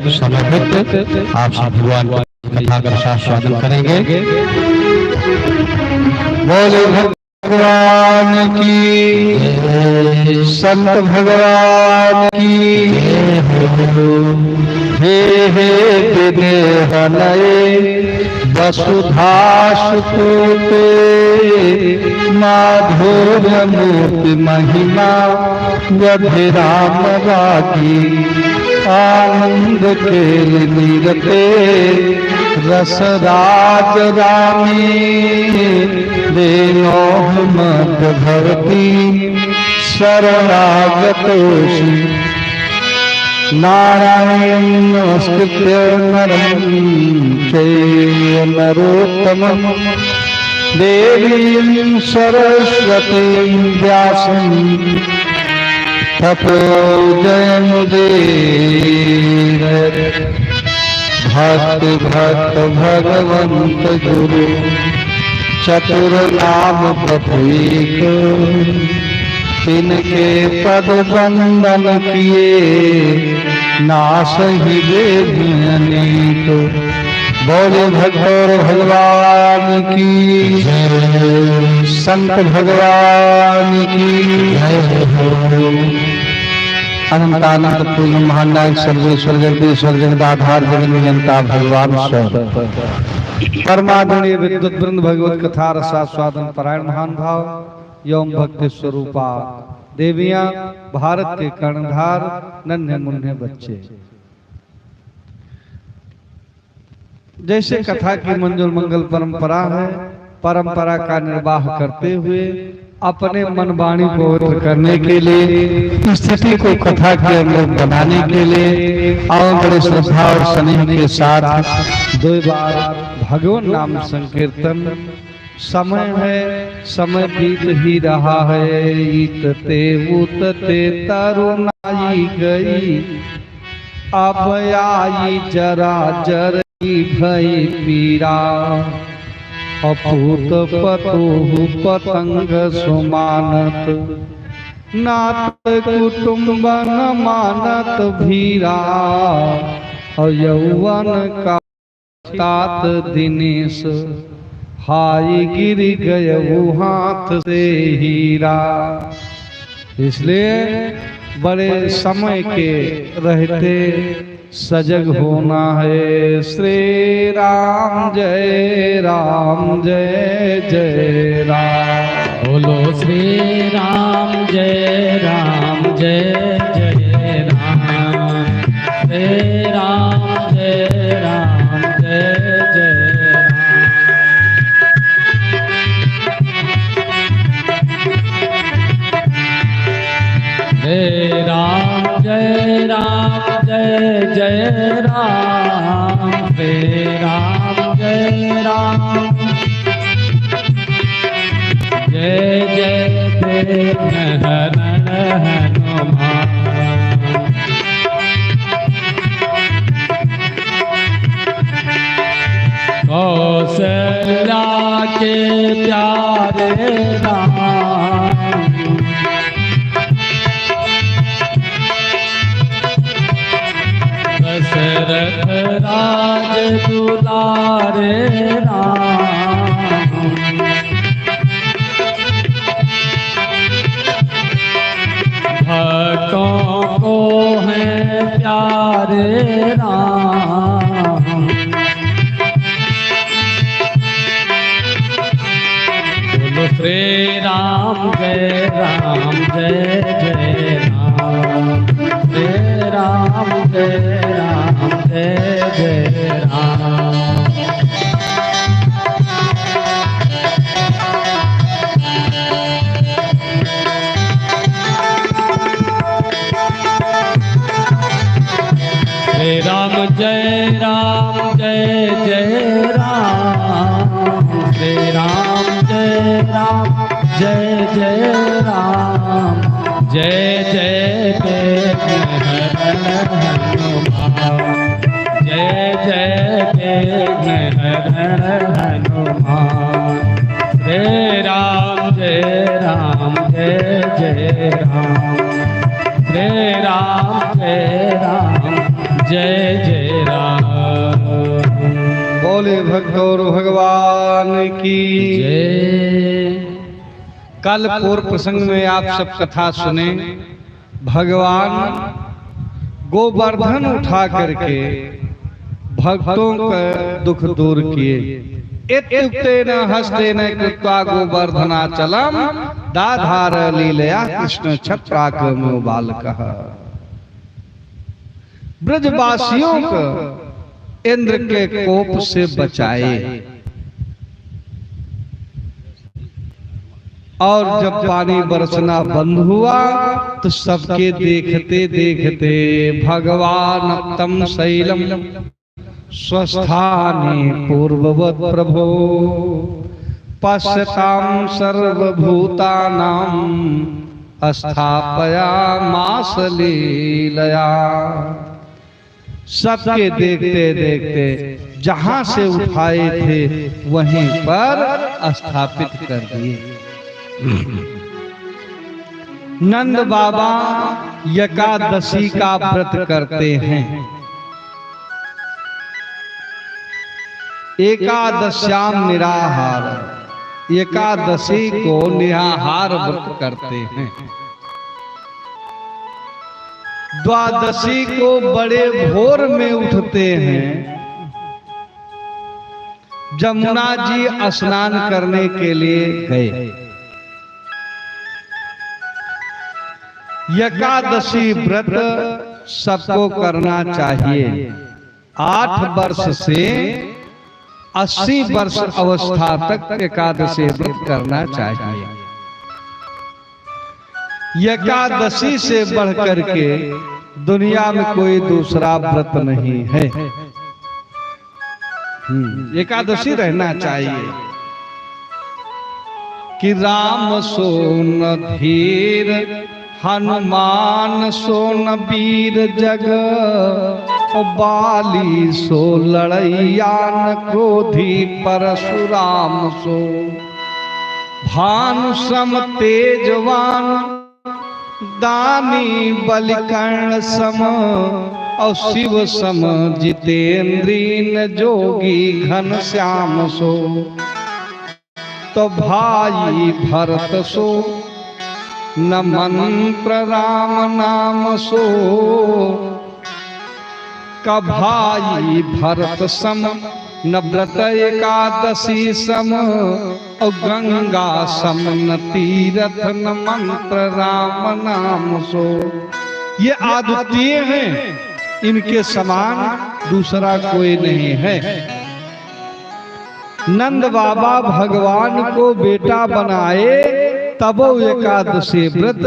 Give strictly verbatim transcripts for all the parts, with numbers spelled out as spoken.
समर्पित आप सब भगवान की कथा का रसास्वादन करेंगे। बोले भगवान की, संत भगवान की। हे हे विदेह नए वसुधासुतोते, माधुर्य मूर्ति महिमा अभिराम बाकी। आनंद खेल नीरते रसराज रामी, देनोह मत भवती शरणागतोषि। नारायणं नमस्कृत्य नरं चैव नरोत्तमम्। देवीं सरस्वतीं व्यासं ततो जयमुदीरयेत्। भक्त भक्त भगवंत गुरु चतुर नाम प्रतीक। तिनके पद वंदन किए, नासहि विघ्न अनेक। बोले भगतोर भगवान की जय, संत भगवान की जय हो। अनंतानंत पूर्ण महानायक सर्वेश्वर जगदीश्वर जगदाधार जगन नियंता भगवान स्व। परमादरणीय विद्वत वृंद, भगवत कथा रसास्वादन परायण महानुभाव, एवं भक्ति स्वरूपा देवियां, भारत के कर्णधार नन्हे मुन्ने बच्चे। जैसे कथा की मंजुल मंगल परंपरा है, परंपरा का निर्वाह करते हुए अपने मन वाणी को पवित्र करने के लिए, स्थिति को कथा के अनुरूप बनाने के लिए और बड़े श्रद्धा और स्नेह के साथ दो बार भगवान नाम संकीर्तन समय है, समय बीत ही रहा है। इत ते उत ते तरुणाई गई, अब आई जरा जरई भई पीरा। अपूत पतोहु पतंग सुमानत, नात कुटुंब न मानत भीरा। और यौवन का तात दिनेश, हाय गिर गयउ हाथ से हीरा। इसलिए बड़े समय के रहते सजग होना है। श्री राम जय राम जय जय राम। बोलो श्री राम जय राम जय जय राम। श्री राम जय राम जय जय राम। श्री राम जय राम जय जय राम। श्री राम जय राम जय जय विघ्न हरण हनुमान। कौशल्या के प्यारे राम, दशरथ राज दुलारे राम। भक्तों को हैं प्यारे राम। बोलो श्री राम जय राम जय जय राम। श्री राम जय राम जय जय राम। श्री राम जय राम जय जय राम। श्री राम जय राम जय जय राम। जय जय विघ्न हरण हनुमान। जय जय विघ्न हरण हनुमान। श्री राम जय राम जय जय राम। श्री राम जय राम जय जय राम। बोले भक्त और भगवान की जय। कल पूर्व प्रसंग में आप सब कथा सुने, भगवान गोवर्धन उठा करके भक्तों का दुख दूर किए। इत्युक्तेन हस्तेन कृत्वा गोवर्धनाचलम् दाधार लीलया कृष्ण क्षप्राक बालकः। ब्रजवासियों को इंद्र के कोप से बचाए। और जब पानी बरसना बंद हुआ, तो सबके देखते देखते भगवान तम शैलम स्वस्थाने पूर्ववत प्रभो पश्यताम सर्वभूतानाम स्थापयामास लीलया। सबके देखते देखते जहां से उठाए थे, वहीं पर स्थापित कर दिए। नंद बाबा एकादशी का व्रत करते हैं। एकादश्याम निराहार, एकादशी को निराहार व्रत करते हैं। द्वादशी को बड़े भोर में उठते हैं, जमुना जी स्नान करने के लिए गए। एकादशी व्रत सबको करना चाहिए। आठ वर्ष से अस्सी वर्ष अवस्था तक एकादशी व्रत करना चाहिए। एकादशी से बढ़ करके दुनिया में कोई दूसरा व्रत नहीं है। हम्म, एकादशी रहना चाहिए। कि राम सो न धीर, हनुमान सो न वीर जग, बाली सो लड़ैया न क्रोधी परशुराम सो। भानु सम तेजवान दानी बलिकर्ण सम, और शिव सम जितेंद्रीन जोगी घनश्याम सो। तो भाई भरत सो न मंत्र राम नाम सो। का भाई भरत सम न व्रत एकादशी सम, और गंगा सम न तीरथ न मंत्र राम नाम सो। ये अद्वितीय हैं, इनके समान दूसरा कोई नहीं है। नंद बाबा भगवान को बेटा बनाए, तब वो एकादशी व्रत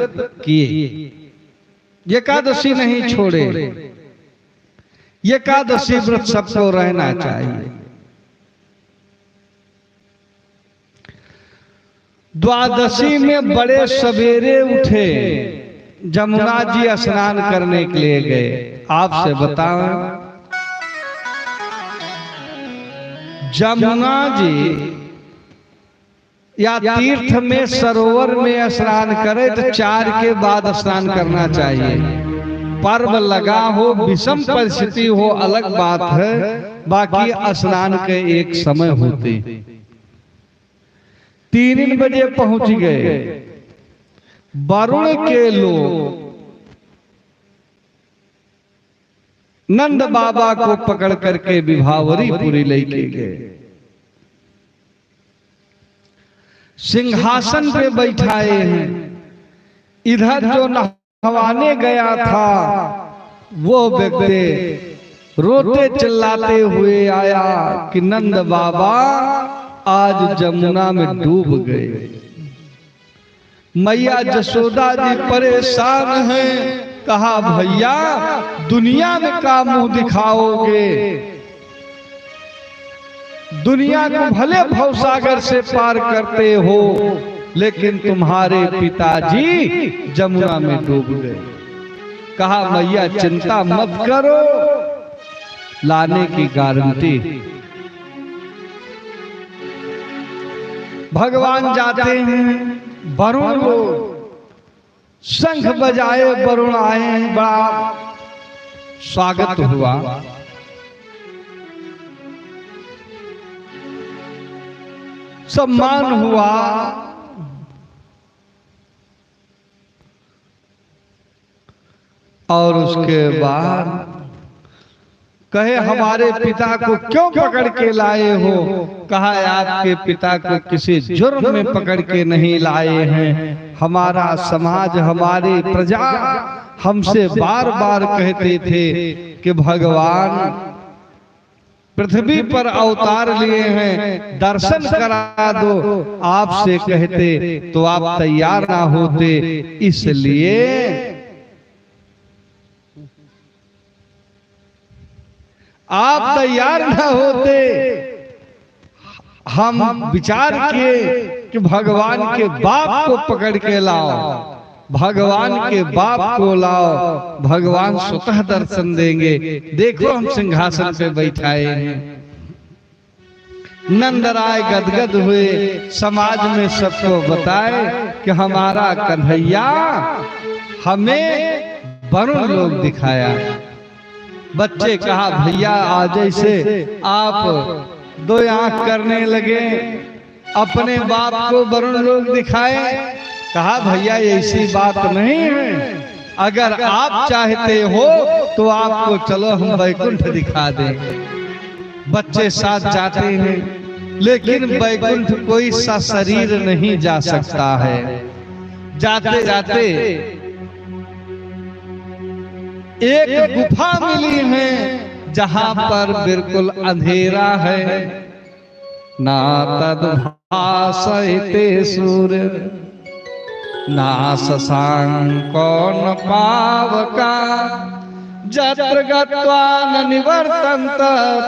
किए, एकादशी नहीं छोड़े। एकादशी व्रत सबको रहना चाहिए। द्वादशी में बड़े सवेरे उठे, जमुना जी स्नान करने के लिए गए। आपसे बताएं, जमुना जी या तीर्थ में, सरोवर में स्नान करे तो चार के बाद स्नान करना चाहिए। पर्व लगा हो, विषम परिस्थिति हो, अलग बात है, बाकी स्नान के एक समय होते। तीन बजे पहुंच गए। वरुण के लोग नंद बाबा को पकड़ करके विभावरीपुरी लेके गए, सिंहासन पे बैठाए हैं। इधर जो नहवाने गया था, वो व्यक्ति रोते चिल्लाते हुए आया कि नंद बाबा, आज जमुना में डूब गए। मैया जसोदा जी परेशान हैं, कहा, भैया, दुनिया में का मुंह दिखाओगे? दुनिया को भले भवसागर से पार करते हो, लेकिन तुम्हारे पिताजी जमुना में डूब गए। कहा, मैया, चिंता मत करो, लाने की गारंटी। भगवान जाते हैं, वरुण लोग शंख बजाए, वरुण आए हैं, बड़ा स्वागत हुआ, सम्मान हुआ, और उसके बाद कहे, "हमारे पिता को क्यों पकड़ के लाए हो?" कहा, "आपके पिता को किसी जुर्म में पकड़ के नहीं लाए हैं। हमारा समाज, हमारी प्रजा हमसे बार-बार कहते थे कि भगवान पृथ्वी पर अवतार लिए हैं, दर्शन करा दो।" आपसे कहते तो आप तैयार ना होते, इसलिए आप तैयार ना होते। हम विचार किए कि भगवान के बाप को पकड़ के लाओ, भगवान के बाप को लाओ, भगवान स्वतः दर्शन देंगे। देखो, हम सिंहासन पे बैठाए हैं। नंद राय गदगद हुए, समाज में सबको बताए कि हमारा कन्हैया हमें वरुण लोक दिखाया। बच्चे कहा, "भैया, आज जैसे आप दो आंख करने लगे, अपने बाप को वरुण लोक दिखाए।" कहा, "भैया, ऐसी बात नहीं है, अगर आप चाहते हो तो आपको चलो हम बैकुंठ दिखा दें।" बच्चे साथ जाते हैं, लेकिन बैकुंठ कोई सशरीर नहीं जा सकता है। जाते जाते एक गुफा मिली है, जहां पर बिल्कुल अंधेरा है। "न तद्भासयते सूर्य न शशांको न पावका, यत्र गत्वा न निवर्तन्त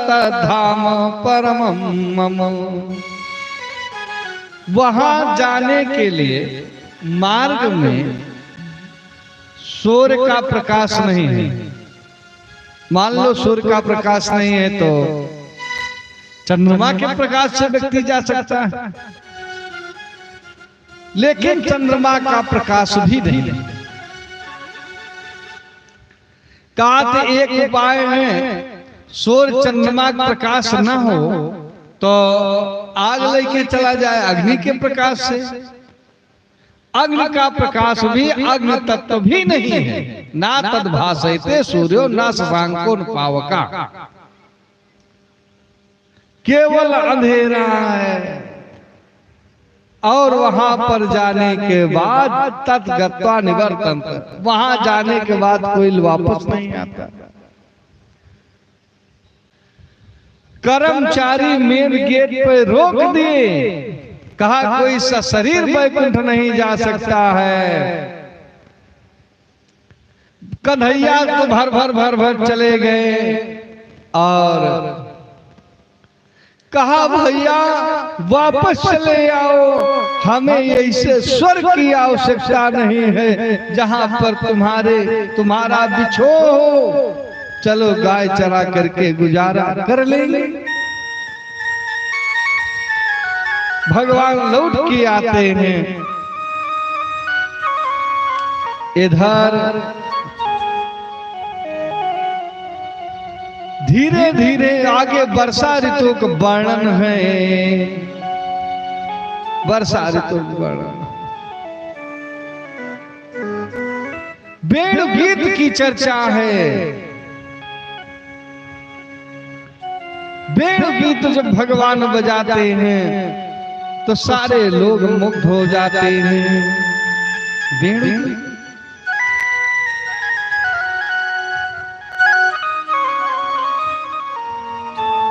तद्धाम परमं मम।" वहां जाने के लिए मार्ग में सूर्य का प्रकाश नहीं है। मान लो, सूर्य का प्रकाश नहीं है तो चंद्रमा के प्रकाश से व्यक्ति जा सकता है, लेकिन चंद्रमा का प्रकाश भी नहीं। कहा तो एक उपाय है, सूर्य चंद्रमा का प्रकाश ना हो तो आग लेके चला जाए अग्नि के प्रकाश से। अग्नि का प्रकाश भी, अग्नि तत्व भी नहीं है। "न तद्भासयते सूर्यो न शशांको न पावका।" केवल अंधेरा है। और वहां पर जाने के बाद तद्गत्वा निवर्तन्त, वहां जाने के बाद कोई वापस नहीं आता। कर्मचारी मेन गेट पे रोक दिए, कहा, "कोई सशरीर बैकुंठ नहीं जा सकता है।" कन्हैया तो भर भर भर भर चले गए और कहा, "भैया, वापस चले आओ, हमें ऐसे स्वर्ग की आवश्यकता नहीं है, जहां पर तुम्हारे, तुम्हारा बिछोह हो। चलो, गाय चरा करके गुजारा कर लेंगे।" भगवान लौट के आते हैं। इधर धीरे धीरे आगे वर्षा ऋतु का वर्णन है। वर्षा ऋतु का वर्णन, वेणु गीत की चर्चा है। वेणु गीत जब भगवान बजाते हैं तो सारे लोग मुग्ध हो जाते हैं। वेणु गीत।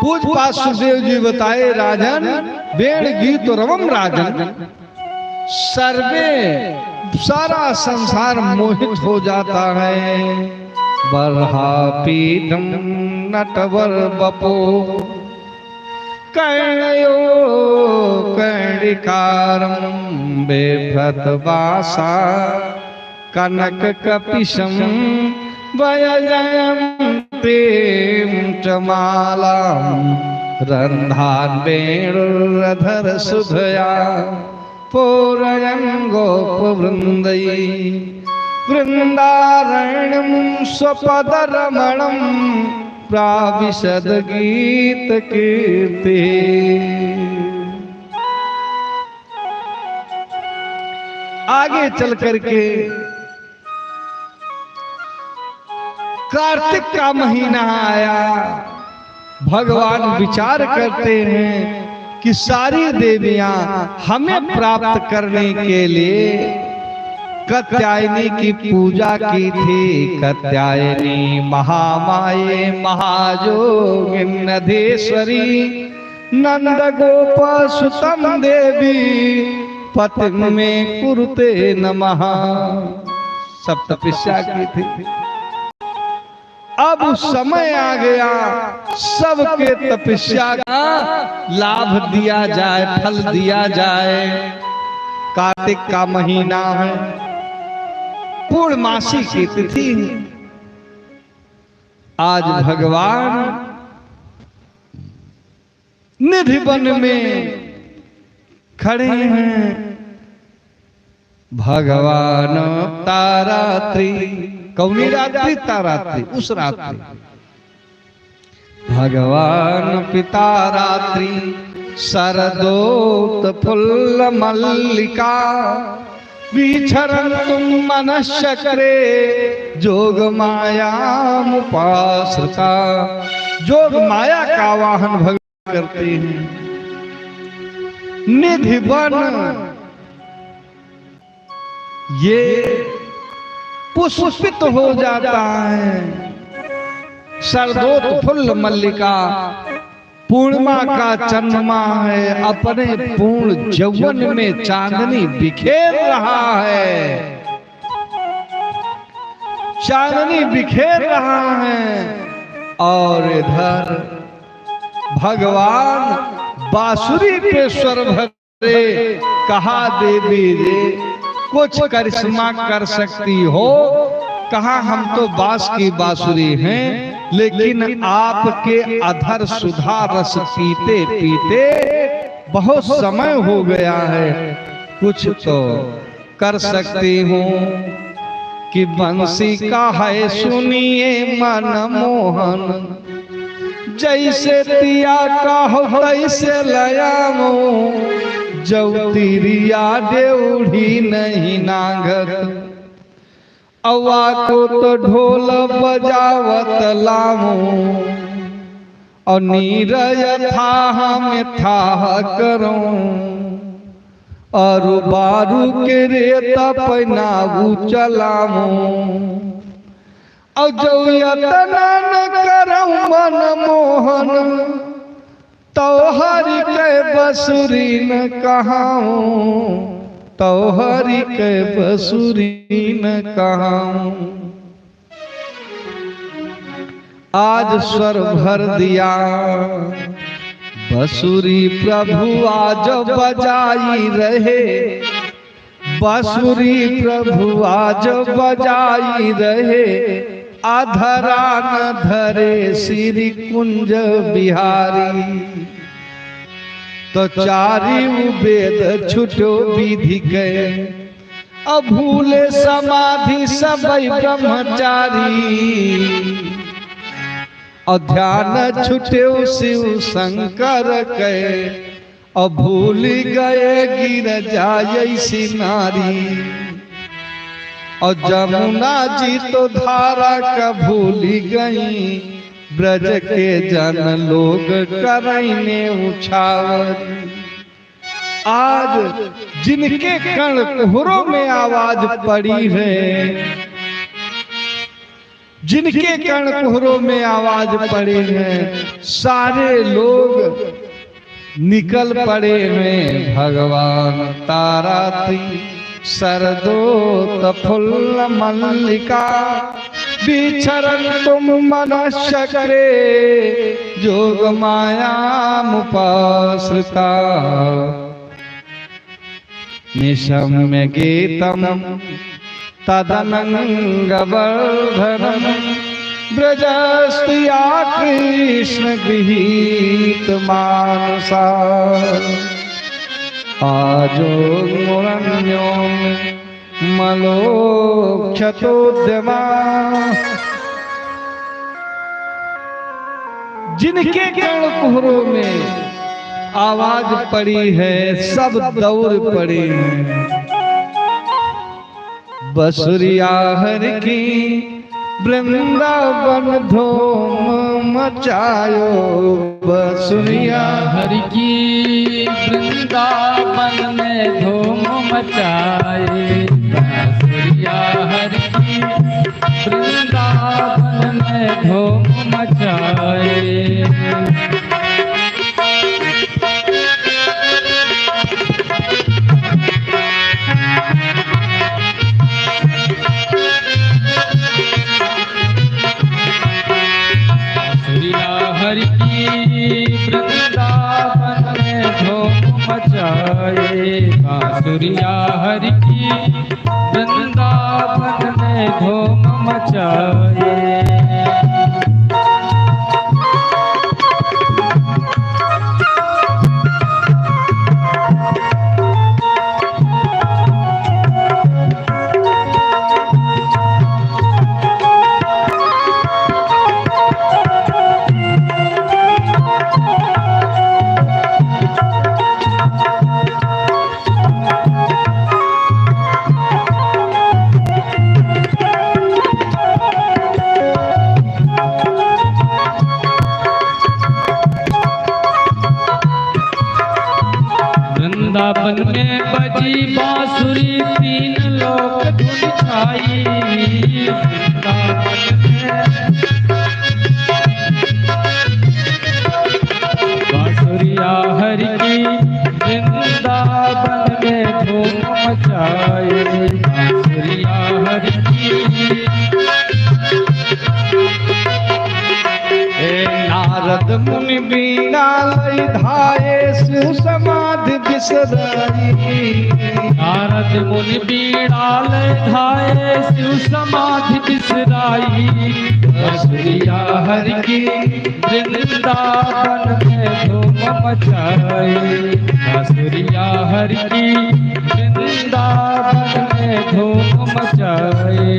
पूज्य पाद सुखदेव जी बताए, राजन, वेणु गीत रवम राजन, सर्वे, सारा संसार मोहित हो जाता है। बर्हापीठम नटवर बपो कर्णयो कर्णिकारम बिभ्रतवासा कनक कपिशम वयजयंतीम च मालाम रंधान वेणुरधर सुधया पूरयन गोप वृंदई। वृंदारण्यम स्वपदरमणम प्राविशद गीत कीर्ति। आगे चल करके कार्तिक का महीना आया, भगवान विचार करते हैं कि सारी देवियां हमें प्राप्त करने के लिए कात्यायनी की पूजा की थी। कात्यायनी महामाये महाजोगिन्नधेश्वरी नंद गोप सुतम देवी पतिम में कुरुते नमः। सब तपस्या की थी। अब समय आ गया, सबके तपस्या का लाभ दिया जाए, फल दिया जाए। कार्तिक का महीना है, पूर्णमासी की तिथि है। आज भगवान निधि वन में खड़े हैं। भगवान तारात्रि, कौनी रात्रि? तारात्रि, उस रात्रि। भगवान पिता रात्रि सरदोत फुल्ल मल्लिका विचरंतुम मनश्चक्रे जोग मायामुपाश्रिता। जोग माया का वाहन भगवान करते हैं। निधि वन ये पुष्पित हो जाता है। सरदोत फुल्ल मल्लिका, पूर्णिमा का चंद्रमा है, अपने पूर्ण जौवन में चांदनी बिखेर रहा है, चांदनी बिखेर रहा है। और इधर भगवान बांसुरी पे स्वर भर रे, कहा देवी रे, कुछ करिश्मा कर सकती हो? कहा हम तो बांस की बांसुरी हैं, लेकिन आपके अधर सुधा रस पीते पीते बहुत समय हो गया है, कुछ तो कर सकती हूँ। कि बंसी का है सुनिए मन मोहन, जैसे तिया कहो तैसे लयामो, जौ तिरिया डेउढ़ी नहीं नांगत, अवा को तो ढोल बजावत लामो। और नीरय थाह में थाह करूं, और बारू के रेत पैनाऊ चलाऊं। और जो यतन न करऊं मन मोहन, तोहरी के बसुरी न कहाऊं, तोहरी के बसुरी न कहाऊं। आज स्वर भर दिया, बसुरी प्रभु आज बजाई रहे, बसुरी प्रभु आज बजाई रहे, अधरा न धरे श्री कुंज बिहारी। तो चारि वेद छुटो विधि के, अब भूले समाधि सबई ब्रह्मचारी। और ध्यान छुट्यो शिव शंकर के, और भूलि गए गिरजा ऐसी नारी। और जमुना जी तो धारा का भूलि गई, ब्रज के जन लोग करैने उछावरी। आज जिनके कण कुहरों में आवाज पड़ी है, जिनके कण कुहरों में आवाज पड़ी है, सारे लोग निकल पड़े हैं। भगवान ताराती सरदोत फुल्ल मल्लिका, विचरंतुम मनश्चक्रे जोग मायामुपाश्रिता। निशम्य गीतं तदनंगवर्धनं, व्रजस्त्रिया कृष्ण गृहीत मानसा। आजो मुरन्यो में मलोक्षतोद्यमा। जिनके कर्णकुहरों में आवाज पड़ी है, सब दौड़ पड़े हैं। बसुरिया हरि की वृंदावन धूम मचायो, बसुरिया हरि की वृंदावन में धूम मचाए, बसुरिया हरि की वृंदावन में धूम मचाए। बांसुरिया हरि की वृंदावन में धूम मचाए, बांसुरिया हरि की वृंदावन में धूम मचाए। वृंदावन में बजी बांसुरी, तीन लोक धुन छाई। वृंदावन में बांसुरिया हरि की, वृंदावन में धूम मचाए। बांसुरिया हरि की। हे नारद मुनि बीड़ा लई धाए, शिव समाधि बिसराई। नारद मुनि बीड़ा लई धाए, शिव समाधि बिसराई। बांसुरिया हरि की वृंदावन में धूम मचाए, बांसुरिया हरि की वृंदावन में धूम मचाए।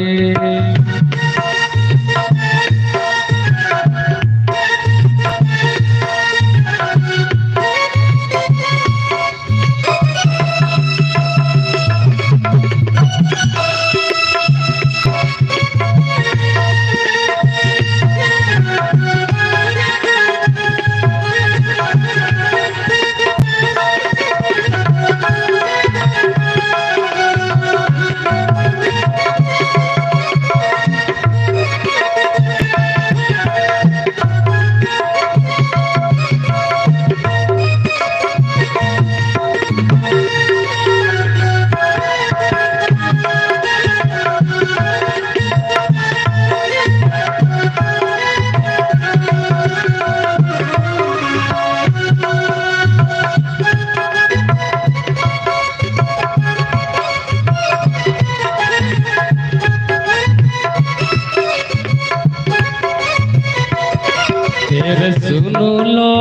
फिर सुन लो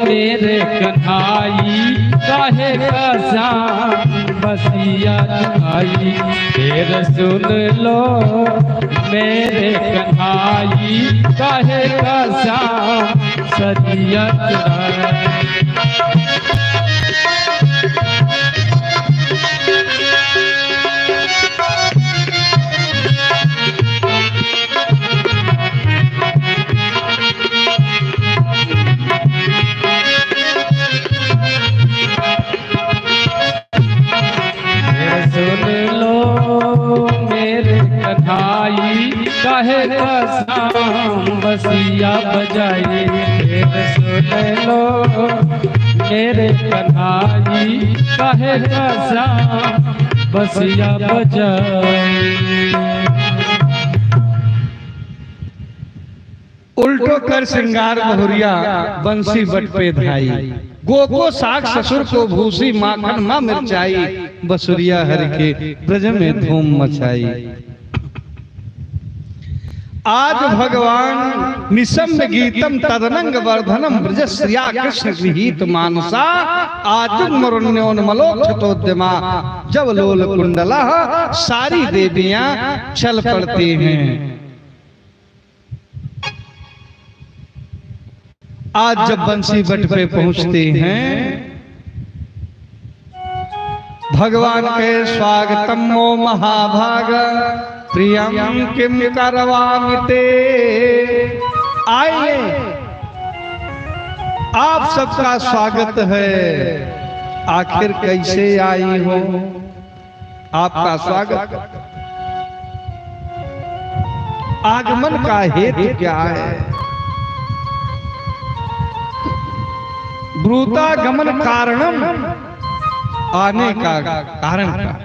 मेरे कन्हाई, काहे का श्याम बसिया आई। फिर सुन लो मेरे कन्हाई, काहे का श्याम सदिया चुराए। सुन लो मेरे कन्हाई, काहे का श्याम बसिया बजाई। सुन लो मेरे कन्हाई, काहे का श्याम बसिया बजाई। उल्टो कर श्रृंगार बहुरिया, बंसी बट पे धाई। गोको साग ससुर को भूसी, माखन मा मिर्चाई। बसुरिया हरि के ब्रज में धूम मचाई। आज भगवान निशम्य गीतम तदनंग वर्धनम ब्रजश्रिया कृष्ण गृहीत मानसा आजुग मरुन्योन्मलोक्षतोद्यमा जब लोल कुंडला, सारी देवियां चल पड़ती हैं। आज जब बंसी बट पे पहुंचते हैं, भगवान के स्वागतम मो महाभाग प्रियम किम करवामि ते। आइए, आप सबका स्वागत है। आखिर कैसे आई हो? आपका स्वागत। आगमन का हेतु क्या है? ब्रूतागमन कारणम, आने का कारण का।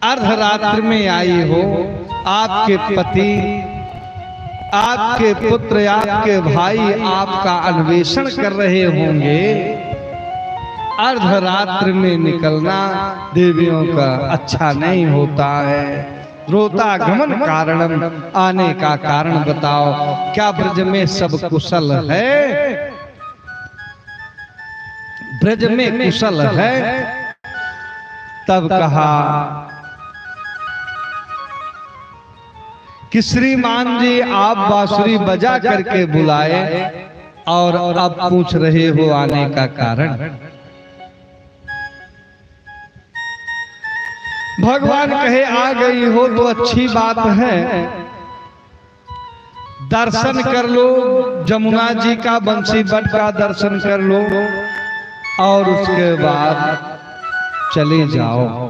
अर्धरात्रि में आई हो, आपके पति, आपके पुत्र, आपके भाई आपका अन्वेषण कर रहे होंगे। अर्धरात्रि में निकलना देवियों का अच्छा नहीं होता है। ब्रूतागमन कारणम, आने का कारण बताओ, क्या ब्रज में सब कुशल है? ब्रज में कुशल है? तब कहा कि श्रीमान जी, आप बांसुरी बजा करके बुलाए और अब पूछ रहे हो आने का कारण। भगवान कहे, आ गई हो तो अच्छी बात है, दर्शन कर लो, जमुना जी का, बंसी बट का दर्शन कर लो और उसके बाद चले जाओ।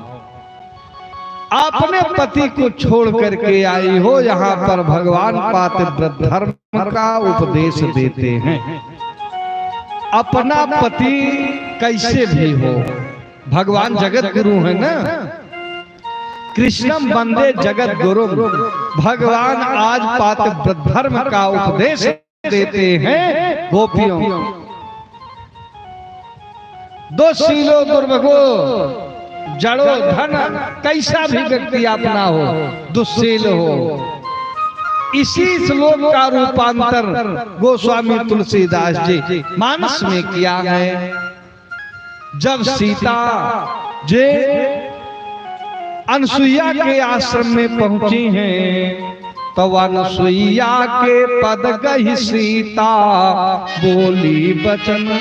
अपने पति को छोड़ करके आई हो, यहाँ पर भगवान पातिव्रत धर्म का उपदेश देते हैं। अपना पति कैसे भी हो, भगवान जगत गुरु है ना, कृष्णम वंदे जगत गुरुम। भगवान आज पातिव्रत धर्म का उपदेश देते हैं गोपियों। दुःशीलो दुर्भगो जड़ो धन, कैसा भी व्यक्ति अपना हो, दुःशील हो। इसी श्लोक का रूपांतर गोस्वामी तुलसीदास जी मानस में किया है। जब सीता जे अनसुईया के आश्रम में पहुंची हैं, तब अनसुईया के पद गहि सीता बोली बचन।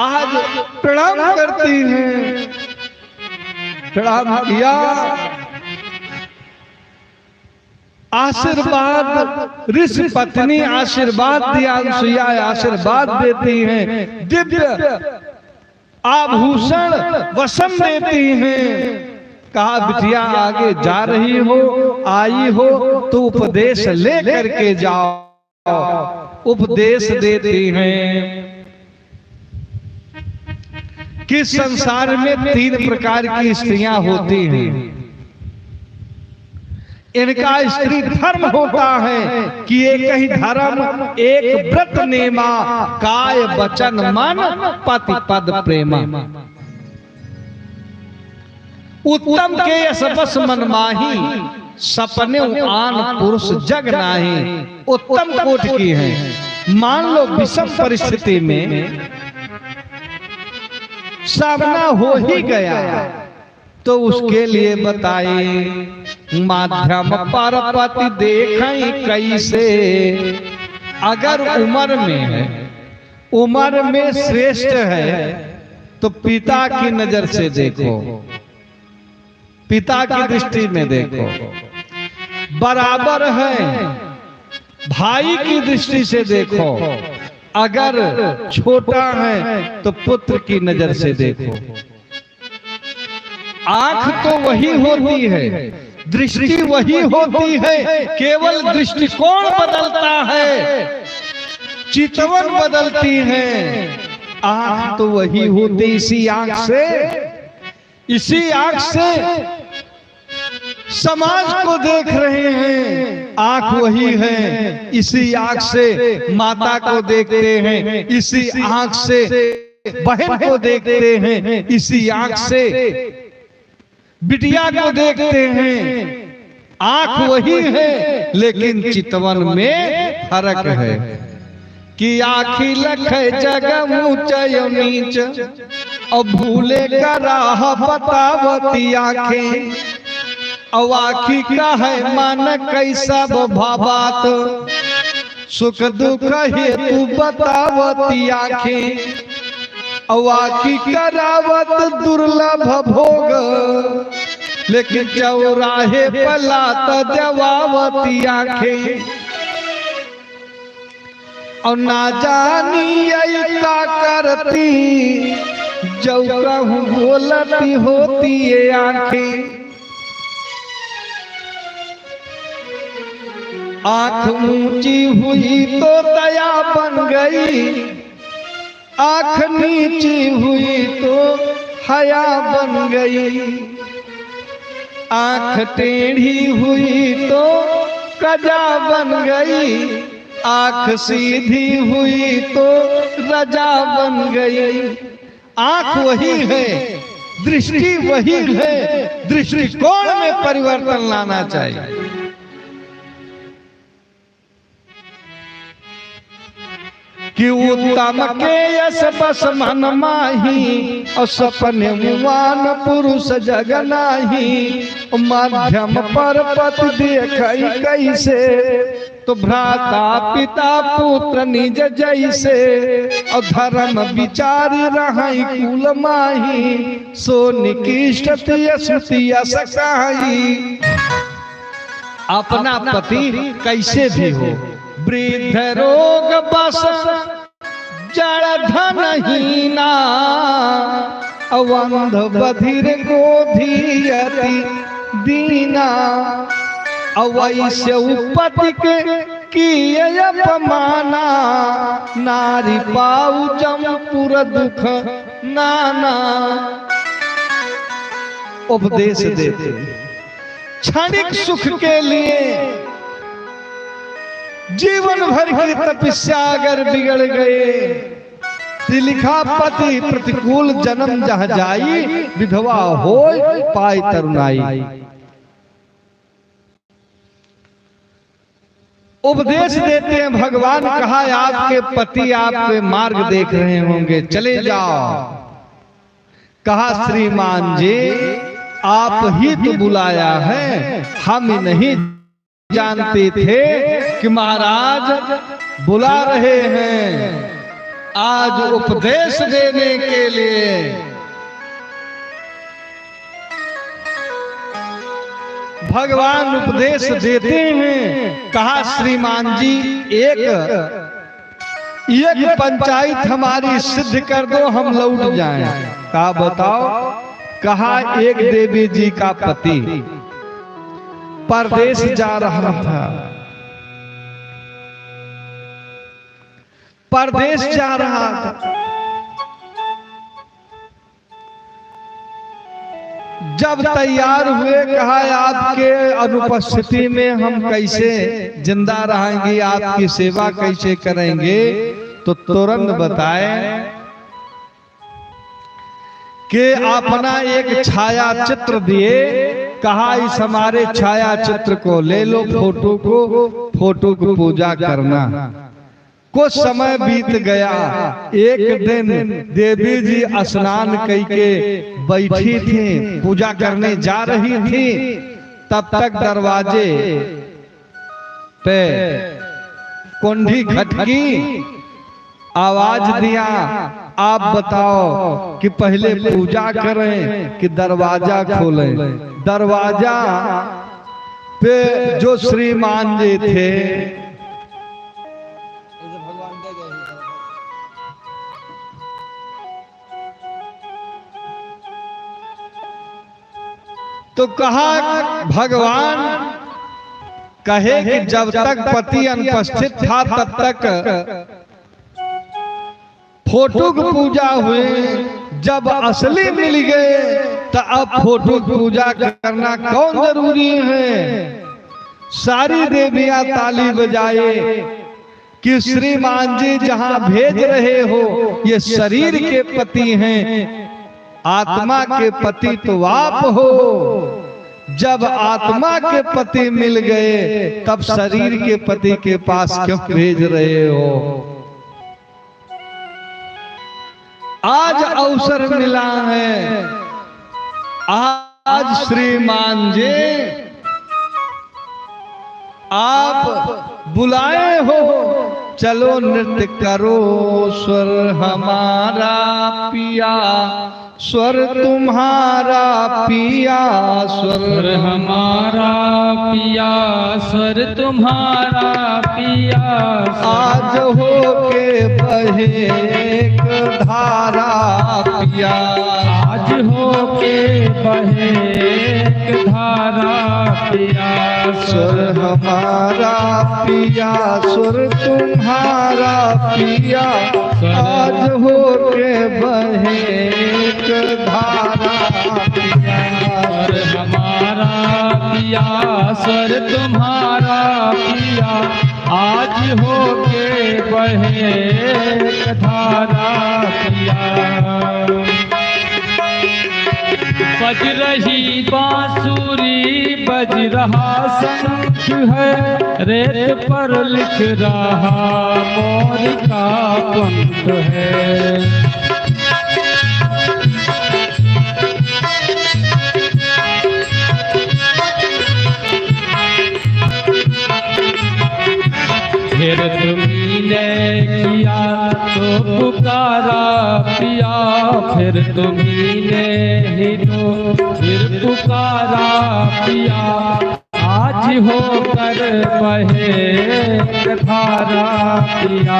आज प्रणाम करती हैं, प्रणाम किया। आशीर्वाद, ऋषि पत्नी आशीर्वाद दिया, अनसुईया आशीर्वाद देती हैं, दिव्य आभूषण वसन देती हैं। कहा, बिटिया आगे जा रही हो, आई हो तो उपदेश ले करके जाओ। उपदेश देती हैं कि संसार में तीन प्रकार की स्त्रियां होती हैं। इनका स्त्री धर्म होता है कि एक ही धर्म, एक व्रत नेमा, काय वचन मन पति पद प्रेमा। उत्तम के यश बस मन माही, सपने आन पुरुष जग नाही। उत्तम कोटि की हैं। मान लो विषम परिस्थिति में सामना हो ही गया, तो उसके लिए बताई, माध्यम पर पति देखई कैसे। अगर उम्र में, उम्र में श्रेष्ठ है, तो पिता की नजर से देखो, पिता की दृष्टि में देखो। बराबर है, भाई की दृष्टि से देखो। अगर छोटा है, तो पुत्र की नजर से देखो। आंख तो वही होती है, दृष्टि वही होती है, केवल दृष्टिकोण बदलता है, चितवन बदलती है। आंख तो वही होती, इसी आंख से, इसी आंख से समाज को देख रहे हैं, आंख वही है, इसी आंख से माता को देखते हैं, इसी आंख से बहन को देखते हैं, इसी आंख से बिटिया को देखते हैं। आँख वही है, लेकिन चितवन में फरक है। कि आँखी लखे जग ऊँच अउ नीच, अउ भूले का राह बतावती आँखें। अउ आँखी कहे मन कइ सब भावात, सुख दुख हेतु बतावती आँखें। अउ आँखी करावत दुर्लभ भोग, लेकिन चौराहे पर लात देवावती आँखें। अउ ना जानी अइ का करती, जउ कहूँ बोलती होती ये आँखें। आँख ऊँची हुई तो दया बन गई, आँख नीची हुई तो हया बन गई। आँख टेढ़ी हुई तो कजा बन गई, आँख सीधी हुई तो रजा बन गई। आँख वही है, दृष्टि वही है, दृष्टिकोण में परिवर्तन लाना चाहिए। कि उत्तम के यश बस मन माही, अउ सपने मुआन पुरुष जग नाही। मध्यम पर पति देखइ कइसे, तो भ्राता पिता पुत्र निज जइसे। अउ धर्म बिचारि रहइ कुल माही, सो निकृष्ट तिय सुतिय सकहि। अपना पति कैसे भी हो, वृद्ध रोग बस जड़ धन हीना, अउ अंध बधिर गोधी अति दीना। अउ वैसे उपति के किए अपमाना, नारी पाउ जमपुर दुख नाना। उपदेश देते, क्षणिक सुख के लिए जीवन भर की तपस्या अगर बिगड़ गए, तो लिखा पति प्रतिकूल जन्म जहाँ जाई, विधवा होय पाय तरुणाई। उपदेश देते हैं भगवान, कहा, आपके पति आपके मार्ग देख रहे होंगे, चले जाओ। कहा, श्रीमान जी, आप ही तो बुलाया है, हम नहीं जानते थे कि महाराज बुला रहे हैं। आज उपदेश देने के लिए भगवान उपदेश देते हैं। कहा, श्रीमान जी, एक, एक पंचायत हमारी सिद्ध कर दो, हम लौट जाएं। का बताओ? कहा, एक देवी जी का पति परदेश जा रहा था, परदेश जा रहा था। जब तैयार हुए, कहा, आपके अनुपस्थिति में हम कैसे जिंदा रहेंगे, आपकी सेवा कैसे करेंगे? तो तुरंत बताए कि अपना एक छाया चित्र दिए, कहा, इस हमारे छाया चित्र को ले लो, फोटो को, फोटो की पूजा करना। कुछ समय बीत गया। एक दिन देवी जी स्नान कइके बैठी थी, पूजा करने जा रही थी, तब तक दरवाजे पे कुंडी खटकी, आवाज दिया, आप बताओ कि पहले पूजा करें कि दरवाजा खोलें। दरवाजा पे जो श्रीमान जी थे, तो कहा, भगवान कहे कि जब तक पति अनुपस्थित था, तब तक फोटो की पूजा हुई, जब असली मिल गए, तो अब फोटो की पूजा करना कौन जरूरी है? सारी देवियां ताली बजाए कि श्रीमान जी जहां भेज रहे हो, ये शरीर के पति हैं, आत्मा के पति तो आप हो। जब आत्मा के पति मिल गए, तब शरीर के पति के पास क्यों भेज रहे हो? आज अवसर मिला है, आज श्रीमान जी आप बुलाए हो, चलो नृत्य करो। स्वर हमारा पिया, स्वर तुम्हारा पिया, स्वर स्वर हमारा पिया, स्वर तुम्हारा पिया, स्वर आज होके बहे एक धारा पिया। आज होके बहे एक धारा पिया। स्वर हमारा पिया, स्वर तुम्हारा पिया, स्वर आज होके बहे एक धारा पिया। स्वर हमारा पिया, स्वर तुम्हारा पिया, आज होके बहे एक धारा पिया। बज रही बांसुरी, बज रहा शंख है, रेत पर लिख रहा मोर का पंख है। फिर तुम्ही ने किया तो पुकारा पिया, फिर तुम्ही ने ही तो फिर पुकारा पिया। आज होकर बहे एक धारा पिया,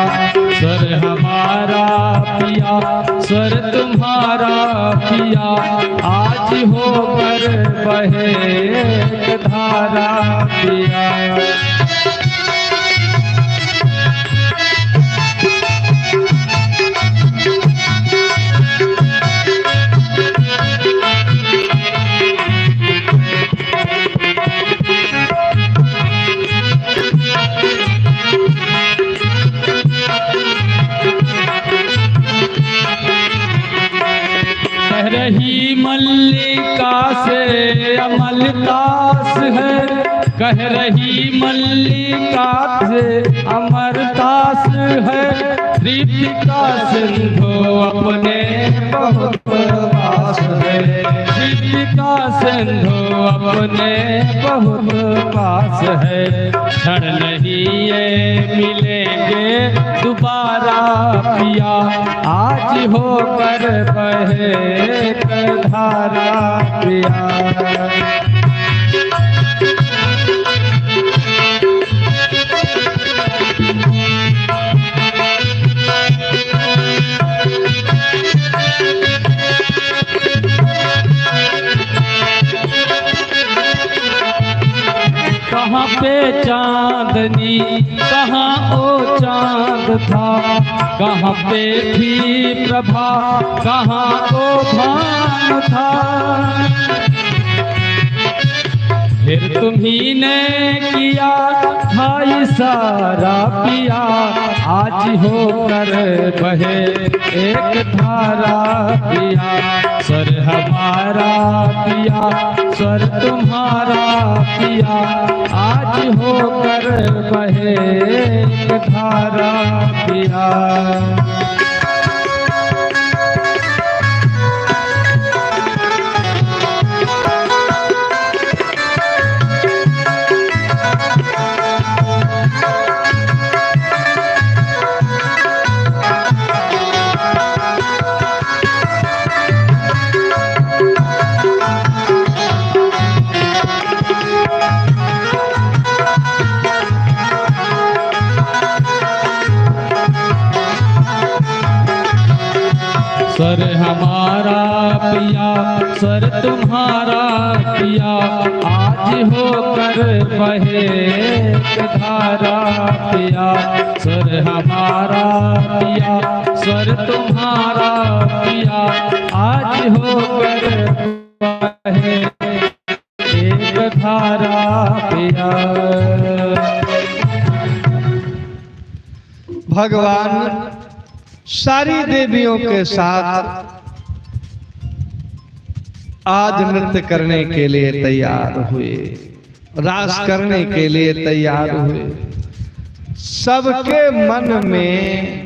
स्वर हमारा पिया, स्वर तुम्हारा पिया, आज होकर बहे एक धारा पिया। कह रही मल्लिका से अमलतास है, कह रही मल्लिका से अमरतास है। तृप्ति का सिंधु अपने बहुत पास है, तृप्ति का सिंधु अपने बहुत पास है। क्षण नहीं ये मिलेंगे दोबारा पिया, आज होकर बहे एक धारा पिया। कहाँ पे चांदनी, कहाँ ओ चांद था, कहाँ पे थी प्रभा, कहाँ ओ भान था। फिर तुम्ही ने किया था इशारा पिया, आज होकर बहे एक धारा पिया। स्वर हमारा पिया, स्वर तुम्हारा पिया, आज होकर बहे एक धारा पिया। स्वर हमारा पिया, स्वर तुम्हारा पिया, आज होकर बहे एक धारा पिया। स्वर हमारा पिया, स्वर तुम्हारा पिया, आज होकर बहे एक धारा पिया। भगवान सारी देवियों के साथ आज नृत्य करने के लिए तैयार हुए, रास करने के लिए तैयार हुए। सबके मन में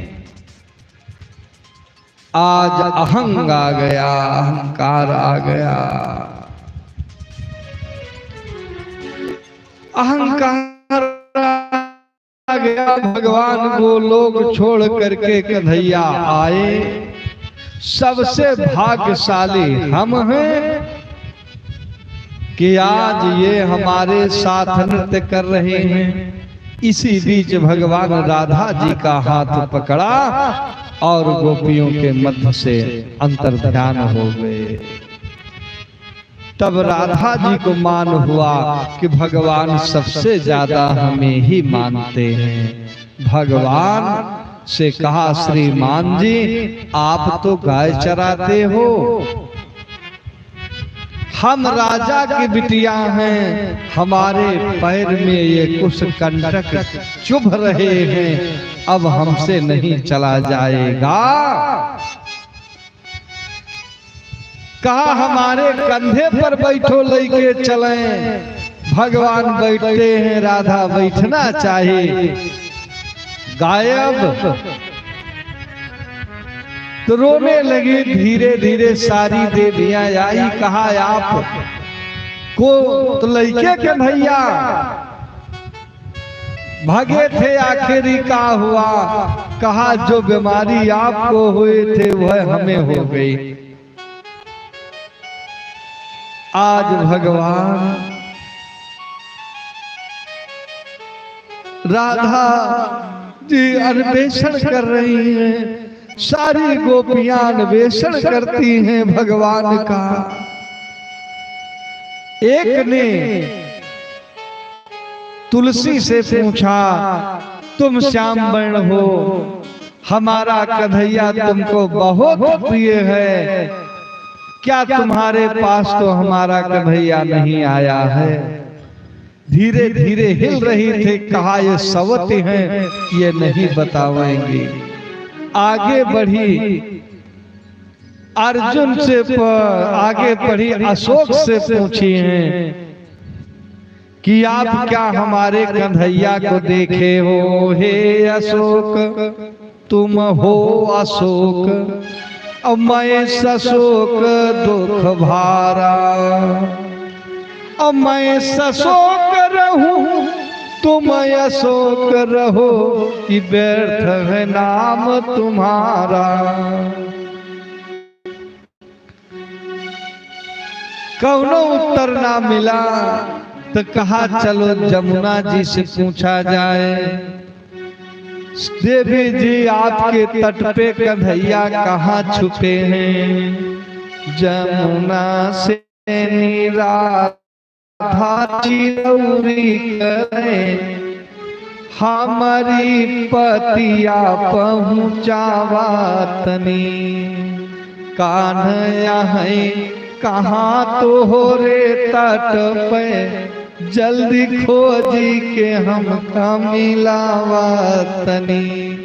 आज अहंग आ गया, अहंकार आ गया। अहंकार आ गया। भगवान को लोग छोड़ करके कन्हैया आए। सबसे भाग्यशाली हम हैं कि आज ये हमारे साथ नृत्य कर रहे हैं। इसी बीच भगवान राधा जी का हाथ पकड़ा और गोपियों के मध्य से अंतर्ध्यान हो गए। तब राधा जी को मान हुआ कि भगवान सबसे ज्यादा हमें ही मानते हैं। भगवान से कहा, "श्रीमान जी, आप तो गाय चराते हो, हम राजा की बिटिया हैं, हमारे पैर में ये कुछ कंटक चुभ रहे हैं, अब हमसे नहीं चला जाएगा।" कहा, "हमारे कंधे पर बैठो, लेके चलें।" भगवान बैठते हैं, राधा बैठना चाहिए। गायब। तो रोने लगी, धीरे धीरे सारी देवियां आई, कहा, "आप को तो लेके कन्हैया भगे थे, आखिरी का हुआ?" कहा, "जो बीमारी आपको हुए थे, वह हमें हो गई।" आज भगवान राधा जी अन्वेषण कर रही हैं, सारी गोपियां अन्वेषण करती हैं भगवान का। एक ने तुलसी से पूछा, "तुम श्याम वर्ण हो, हमारा कन्हैया तुमको बहुत प्रिय है, क्या तुम्हारे पास तो हमारा कन्हैया नहीं आया है?" धीरे धीरे हिल रही थी, कहा, "ये सवती हैं, ये नहीं बतावेंगी।" आगे बढ़ी, अर्जुन से प-, आगे बढ़ी, अशोक से पूछी हैं कि आप क्या हमारे कन्हैया को देखे हो, हे अशोक? तुम हो अशोक, अब मैं सशोक दुख भारा। अब मैं सशोक रहूं, तुम अशोक रहो, कि व्यर्थ है नाम तुम्हारा। कौनो उत्तर ना मिला, तो कहा, "चलो जमुना जी से पूछा जाए। देवी जी, आपके तट पे कन्हैया कहाँ छुपे हैं?" जमुना से निराधा चिरौरी करे, हमरी पतिया पहुँचावा तनी। कान्ह अहइ कहाँ तोहरे तट पे, जल्दी खोजी के हमका मिलावा तनी।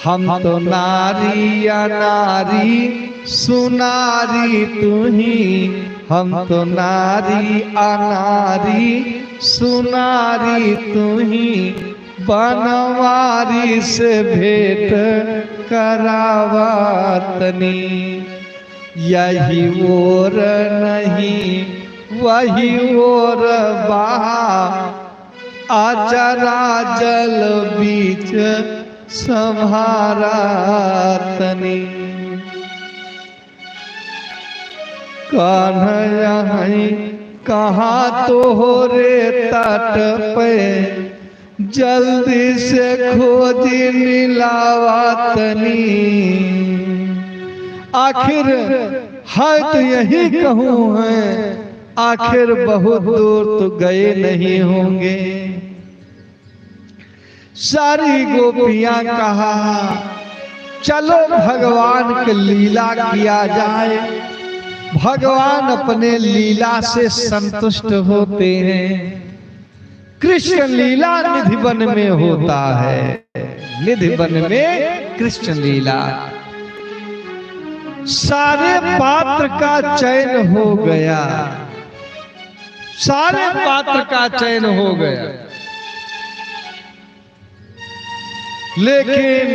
हम तो नारी अनारी सुनारी तुही, हम तो नारी अनारी सुनारी तुही, बनवारी से भेंट करावा तनी। यही ओर नहीं, वही ओर बहा, अचरा जल बीच संभारा तनी। कान्ह अहइ कहाँ तोहरे तट पे, जल्दी से खोजी मिलावा तनी। आखिर है तो यही कहूँ है, आखिर बहुत दूर तो गए नहीं होंगे। सारी गोपियां कहा, "चलो भगवान की लीला किया जाए।" भगवान अपने लीला से संतुष्ट होते हैं। कृष्ण लीला निधिवन में होता है, निधिवन में कृष्ण लीला। सारे पात्र का चयन हो गया, सारे पात्र का चयन हो गया, लेकिन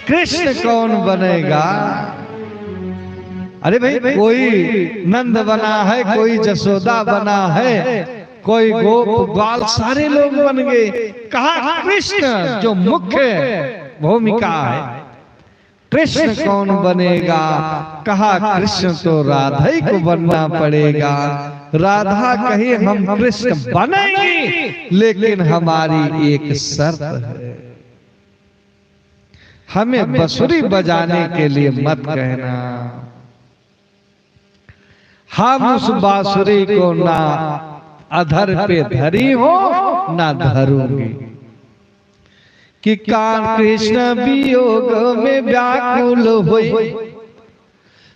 कृष्ण कौन बनेगा? अरे भाई, कोई नंद बना है, कोई जसोदा बना है, कोई गोप ग्वाल, सारे लोग बन गए। कहा कृष्ण जो मुख्य भूमिका है, कृष्ण कौन बनेगा? कहा कृष्ण तो राधा ही को बनना पड़ेगा। राधा कही हम कृष्ण बनेंगे, लेकिन हमारी एक शर्त है, हमें बंसुरी बजाने के लिए मत कहना। हम उस बांसुरी को ना अधर पे धरी हो, ना धरूंगी। कि कान कृष्ण वियोग में व्याकुल होई,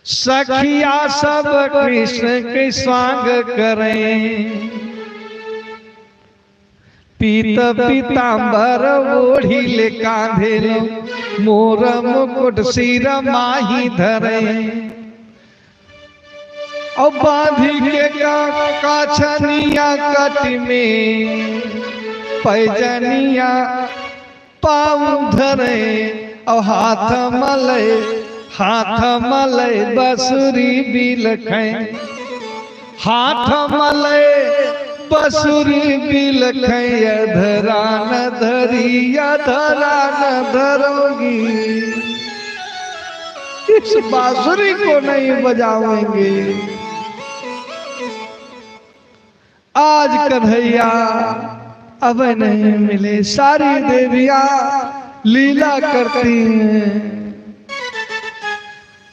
सखिया सब कृष्ण के स्वांग करें। पीत पीतांबर ओढ़ी ले कांधे लो, मोर मुकुट सिर माही धरे। और बांधी के का-, काछनिया कट में पैजनिया पाँव धरे, और हाथ मले, हाथ मले बंसुरी बिलखे। हाथ मले बंसुरी बिलखे, अधरा न धरी, अधरा न धरोगी। इस बांसुरी को नहीं बजावेंगे। आज कन्हैया अब नहीं मिले, सारी देवियां लीला करती हैं।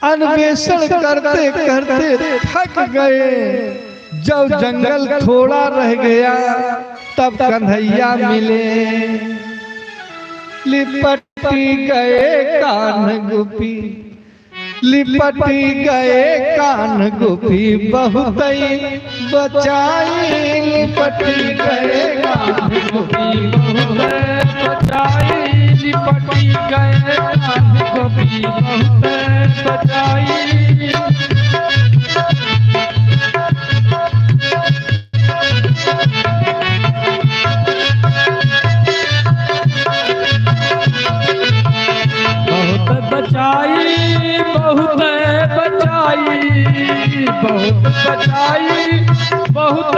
अन्वेषण करते करते थक गए। जब जंगल थोड़ा रह गया, तब कन्हैया मिले। लिपटी गए कान्ह गोपी, लिपटी गए कान्ह गोपी, बहुतै बचाई। लिपटी गए कान्ह गोपी, बहुतै बचाई। लिपटी गए कान्ह गोपी, बहुतै बचाई। बहुत बचाई, बहुत बचाई, बहुत बचाई, बहुत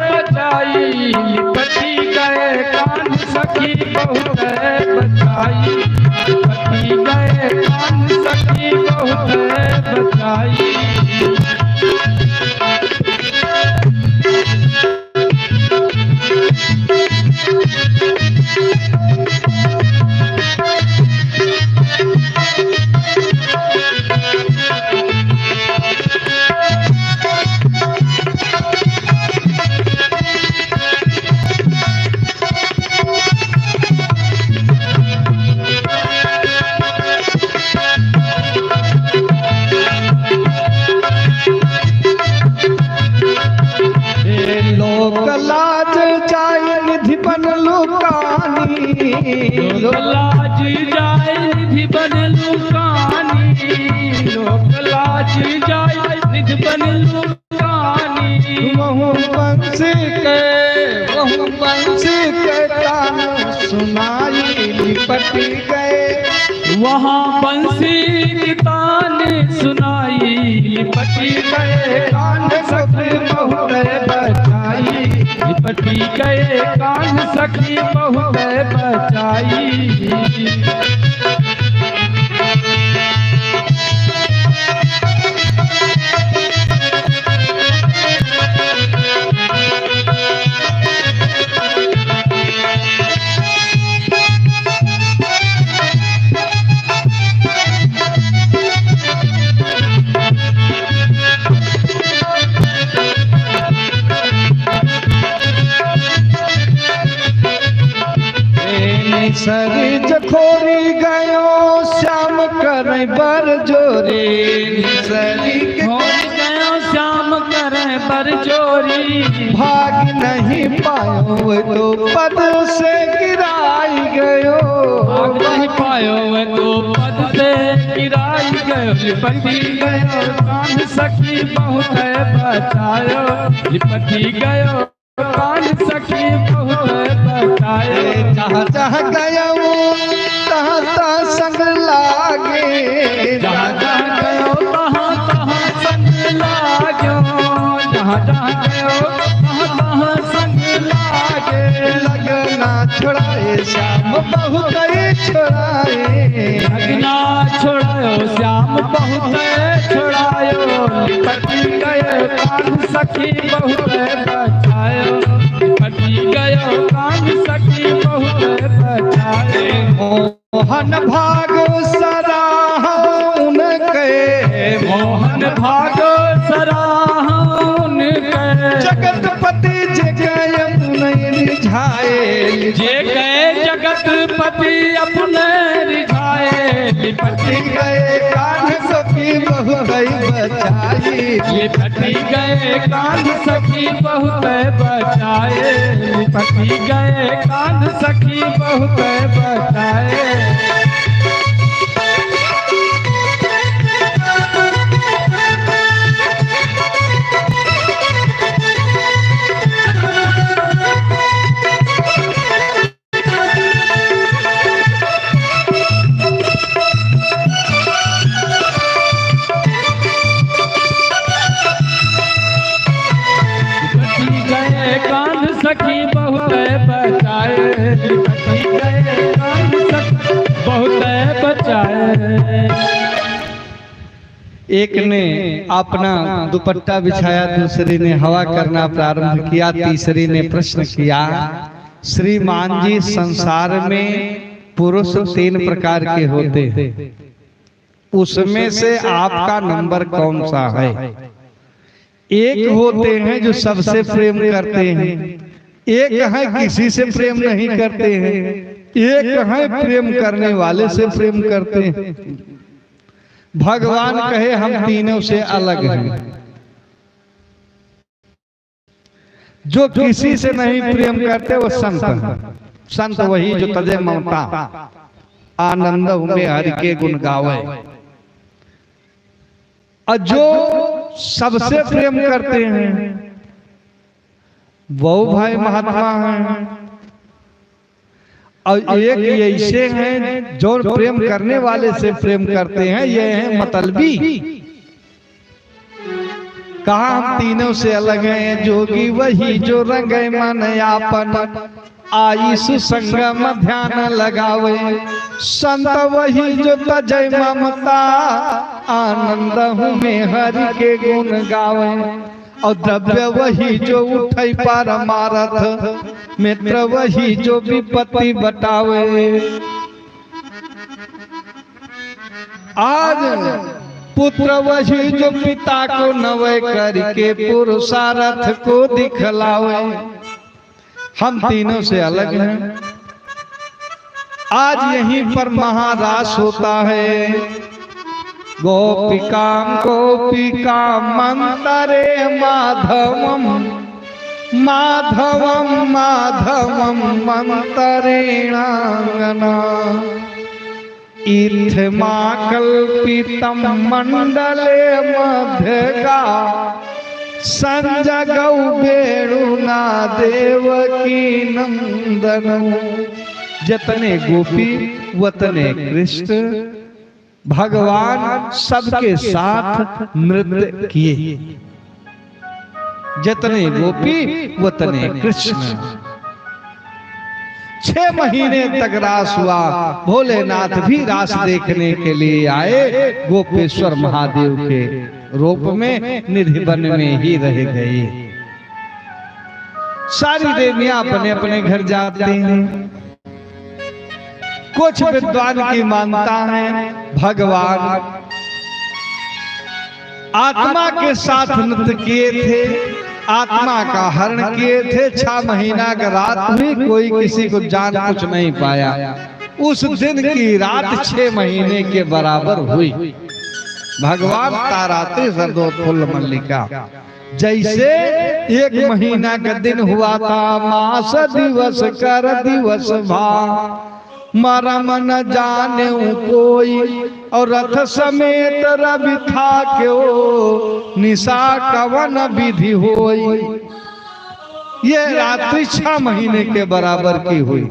बचाई। लिपटी गए कान्ह सखी, बहुत बचाई। लिपटी गए कान्ह सखी, बहुत बचाई। ए लोक लाज जाई निधि बन लुकानी। लोक लाज जाई निधि बन लुकानी। लोक लाज जाई निधि बन लुकानी। वहूँ बंसी के, वहूँ बंसी के तान सुनाई लिपटी गए। वहाँ बंसी के तान सुनाई लिपटी गए। कान्ह सखी बहुत बचाई। लिपटी गए कान्ह सखी बहुत बचाई। सरी जखोरी गयो श्याम करै बर जोरी। सरी खोरी गयो श्याम करै बर जोरी। भाग नहीं पायो तो पद से गिराई गयो। भाग नहीं पायो तो पद से गिराई गयो। लिपटि गयो कान्ह सखी बहुत बचायो, लिपटि गयो कान्ह सखी बहुत बचायो। जहाँ जहाँ गयो तहाँ तहाँ संग लागे, जहाँ जहाँ गयो तहाँ तहाँ संग लाग्यो, जहाँ जहाँ गयो तहाँ तहाँ संग लागे। लग ना छोड़ाए श्याम बहुत ही छोड़ाए, लग ना छोड़ायो श्याम बहुत छोड़ायो। लिपटि गयो कान्ह सखी बहुत बचायो, लिपटि गयो कान्ह सखी बहुत बचायो। मोहन भागो सराहन के, मोहन भागो सराहन के। जगतपति जे गए अपने रिझाए, जे गए जगतपति अपने रिझाए। लिपटि गए कान्ह सखी बहुत बचाए, लिपटि गए कान्ह सखी बहुत बचाए, लिपटि गए कान्ह सखी बहुत बचाए। लिपटि गए कान्ह सखी बहुत बचाए, लिपटि गए कान्ह सखी बहुत बचाए। एक ने अपना दुपट्टा बिछाया, दूसरे ने हवा करना प्रारंभ किया, तीसरे ने प्रश्न किया, श्रीमान जी, संसार में पुरुष तीन प्रकार के होते हैं, उसमें से आपका नंबर कौन सा है? एक होते हैं जो सबसे प्रेम करते हैं, एक हैं किसी से प्रेम नहीं करते हैं, एक हैं प्रेम करने वाले से प्रेम करते हैं। भगवान कहे, हम तीनों से अलग हैं। जो किसी से नहीं प्रेम करते, वो संत हैं। संत वही जो तजे ममता, आनंद में हरि के गुण गावे। और जो सबसे प्रेम करते हैं, वो भाई महात्मा हैं। और एक ऐसे हैं जो प्रेम करने वाले से प्रेम करते हैं, ये हैं मतलबी। कहा हम तीनों से अलग हैं, जोगी वही जो रंगे मन आपन, आइस संगम ध्यान लगावे। संत वही जो तजै ममता, आनंद हूँ में हरि के गुण गावे। और द्रव्य वही जो उठै पारमारथ, मित्र वही जो विपत्ति बटावे। आज पुत्र वही जो पिता को नवै, करके पुरुषारथ को दिखलावे। हम तीनों से अलग हैं। आज यहीं पर महारास होता है। गोपिकां गोपिकामंतरे माधवम, माधवम, माधवम मंतरेणांगना। इत्थमाकल्पितं मण्डले मध्यगा सञ्जगौ वेणुना देवकी नन्दनौ। जतने गोपी वतने कृष्ण, भगवान सबके साथ नृत्य किए। जतने गोपी वतने कृष्ण। छह महीने तक रास हुआ। भोलेनाथ भी रास देखने के लिए आए, गोपेश्वर महादेव के रूप में निधिवन में ही रह गए। सारी देवियां अपने अपने घर जाती हैं। कुछ विद्वान की मानता है, भगवान आत्मा के साथ नृत्य किए थे, आत्मा का हरण किए थे। छह महीना का रात हुई, कोई किसी को जान कुछ नहीं पाया। उस दिन की रात छह महीने के बराबर हुई। भगवान ताराते सरदोत फुल्ल मल्लिका। जैसे एक महीना का दिन हुआ था, मास दिवस कर दिवस भा, मरम न जाने कोई, और रथ समेत रवि थाक्यो, निशा कवन विधि होई। ये रात्रि छह महीने के बराबर की हुई।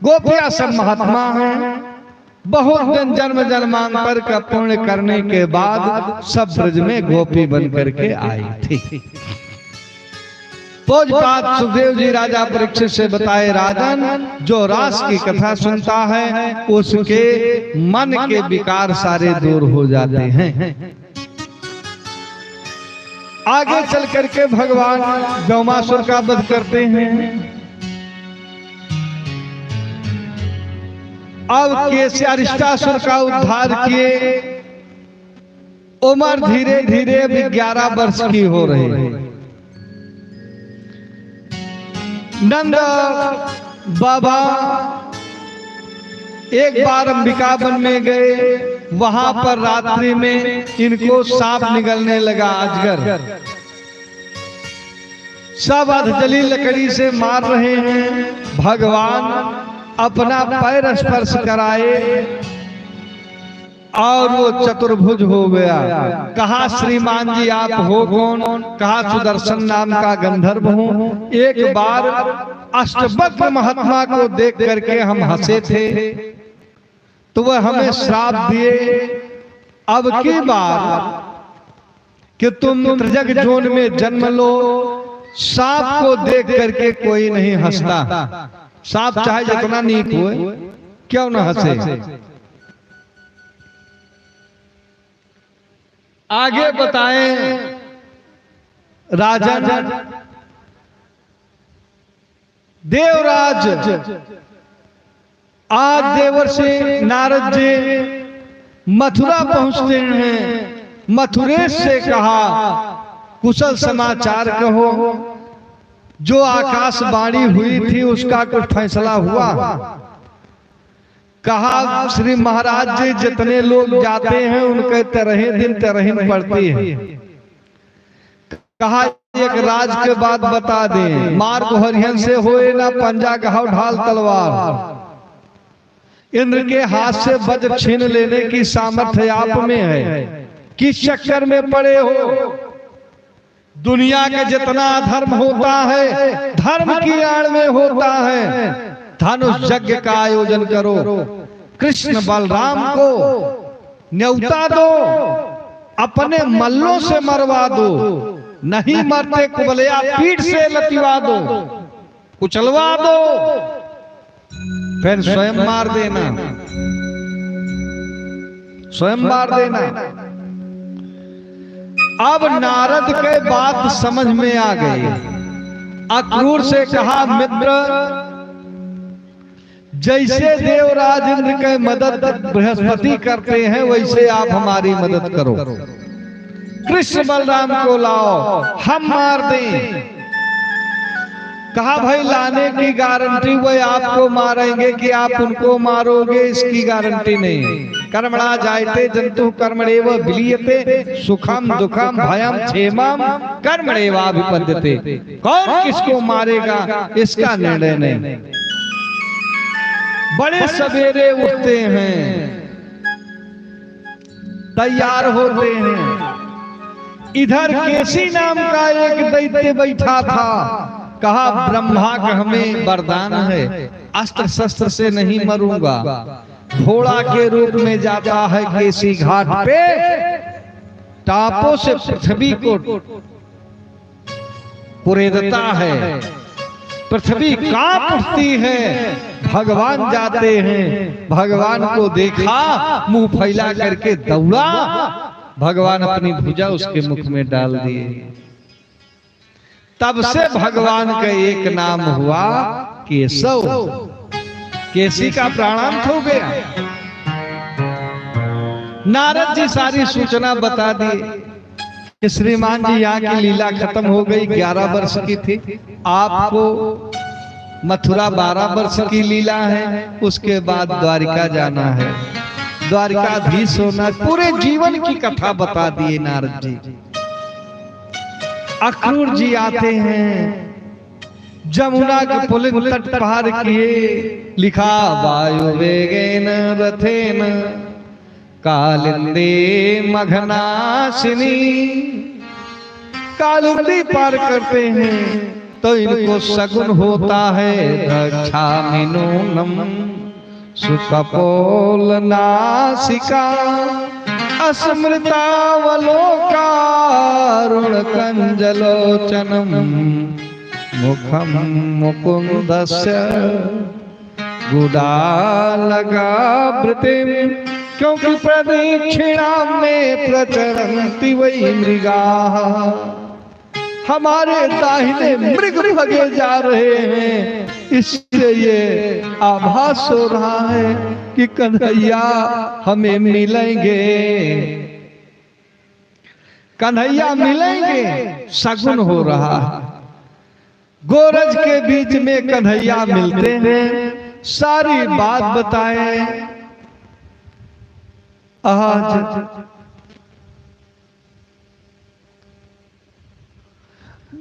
गोपियां सब महात्मा हैं। बहुत दिन जन्म जन्मांतर का पुण्य करने के बाद सब ब्रज में गोपी बन करके आई थी। पूज्यपाद सुखदेव जी राजा परीक्षित से बताए, राजन, जो रास की कथा सुनता है, उसके मन के विकार सारे दूर हो जाते हैं। आगे चल करके भगवान ब्रह्मासुर का वध करते हैं। अब केसी अरिष्टासुर का उद्धार किए। उम्र धीरे धीरे अब ग्यारह वर्ष की हो रही है। नंद बाबा एक बार अंबिका वन में गए, वहां पर रात्रि में इनको सांप निगलने लगा, अजगर। सब अधजली लकड़ी से मार रहे हैं। भगवान अपना पैर स्पर्श कराए और वो चतुर्भुज हो गया। कहा, "श्रीमान जी, आप हो कौन?" कहा, "सुदर्शन नाम का गंधर्व हूँ।" एक बार अष्टवक्र महात्मा को देख करके हम हंसे थे, तो वह हमें श्राप दिए, "अब की बार कि तुम त्रिजग जोन में जन्म लो, सांप को देख करके कोई नहीं हंसता।" सांप चाहे जितना नीक होए, क्यों ना हंसे। आगे बताएं राजन, देवराज, आज देवर्षि नारद जी मथुरा पहुंचते हैं। मथुरेश से कहा, "कुशल समाचार कहो, जो आकाशवाणी हुई थी, उसका कुछ फैसला हुआ?" कहा, "श्री महाराज जी, जितने लोग जाते हैं, उनके तेरह दिन तेरह पड़ती है।" कहा, "एक राज के बात बता दें, मार्ग हरिहन से होए ना, पंजा घाव ढाल तलवार। इंद्र के हाथ से वज्र छीन लेने की सामर्थ्य आप में है, किस चक्कर में पड़े हो?" दुनिया का जितना अधर्म होता है, धर्म की आड़ में होता है। धनुष यज्ञ का आयोजन करो, कृष्ण बलराम को न्योता दो, अपने मल्लों से मरवा दो, नहीं मरते कुबलया पीठ से लतिवा दो, कुचलवा दो, फिर स्वयं मार देना, स्वयं मार देना। अब नारद के बात समझ में आ गई। अक्रूर से कहा, "मित्र, जैसे देवराज इंद्र के मदद बृहस्पति करते हैं, वैसे आप हमारी मदद करो। कृष्ण बलराम को लाओ, हम मार दें।" कहा, "भाई, लाने की गारंटी वह आपको मारेंगे कि आप उनको मारोगे, इसकी गारंटी नहीं। कर्मणा जायते जंतु कर्मणेव विलीयते, सुखम दुखम भयम क्षेमम कर्मणेवाभिपद्यते।" कौन किसको मारेगा, इसका निर्णय नहीं। बड़े सवेरे उठते हैं, तैयार होते हैं। इधर केसी नाम का एक दैत्य बैठा था। कहा, "ब्रह्मा का हमें वरदान है, अस्त्र शस्त्र से नहीं मरूंगा।" घोड़ा के रूप में जाता है केसी घाट पे, टापों से पृथ्वी को कुरेदता है, पृथ्वी कांप उठती है। भगवान जाते हैं, भगवान को देखा, मुंह फैला करके दौड़ा, भगवान अपनी भुजा उसके मुख में डाल दिए। तब से भगवान का एक नाम हुआ केशव, केसी का प्राणांत हो गया। नारद जी सारी सूचना बता दिए। कि श्रीमान जी, यहाँ की लीला खत्म हो गई, ग्यारह वर्ष की थी, आपको मथुरा बारह वर्ष की लीला है, उसके बाद द्वारिका जाना है, द्वारिकाधीश होना है। पूरे जीवन की कथा बता दिए नारद जी। अक्रूर जी आते हैं, जमुना के पुलिन तट पार किए, लिखा वायु वेगेन रथेन कालिंदी मघनाशिनी। कालिंदी पार करते हैं तो इनको सगुन होता है, द्रक्ष्यामि नूनं सुकपोलनासिका। स्मृत्वावलोकारुणकञ्जलोचनं मुखं मुकुन्दस्य गुडालकावृतिं। क्योंकि प्रदक्षिणा में प्रचरन्ति वै मृगाः। हमारे दाहिने मृग भगे जा रहे हैं, इससे ये आभास हो रहा है कि कन्हैया हमें मिलेंगे, कन्हैया मिलेंगे, सगुन हो रहा है। गोरज के बीच में कन्हैया मिलते हैं, सारी बात बताए। आज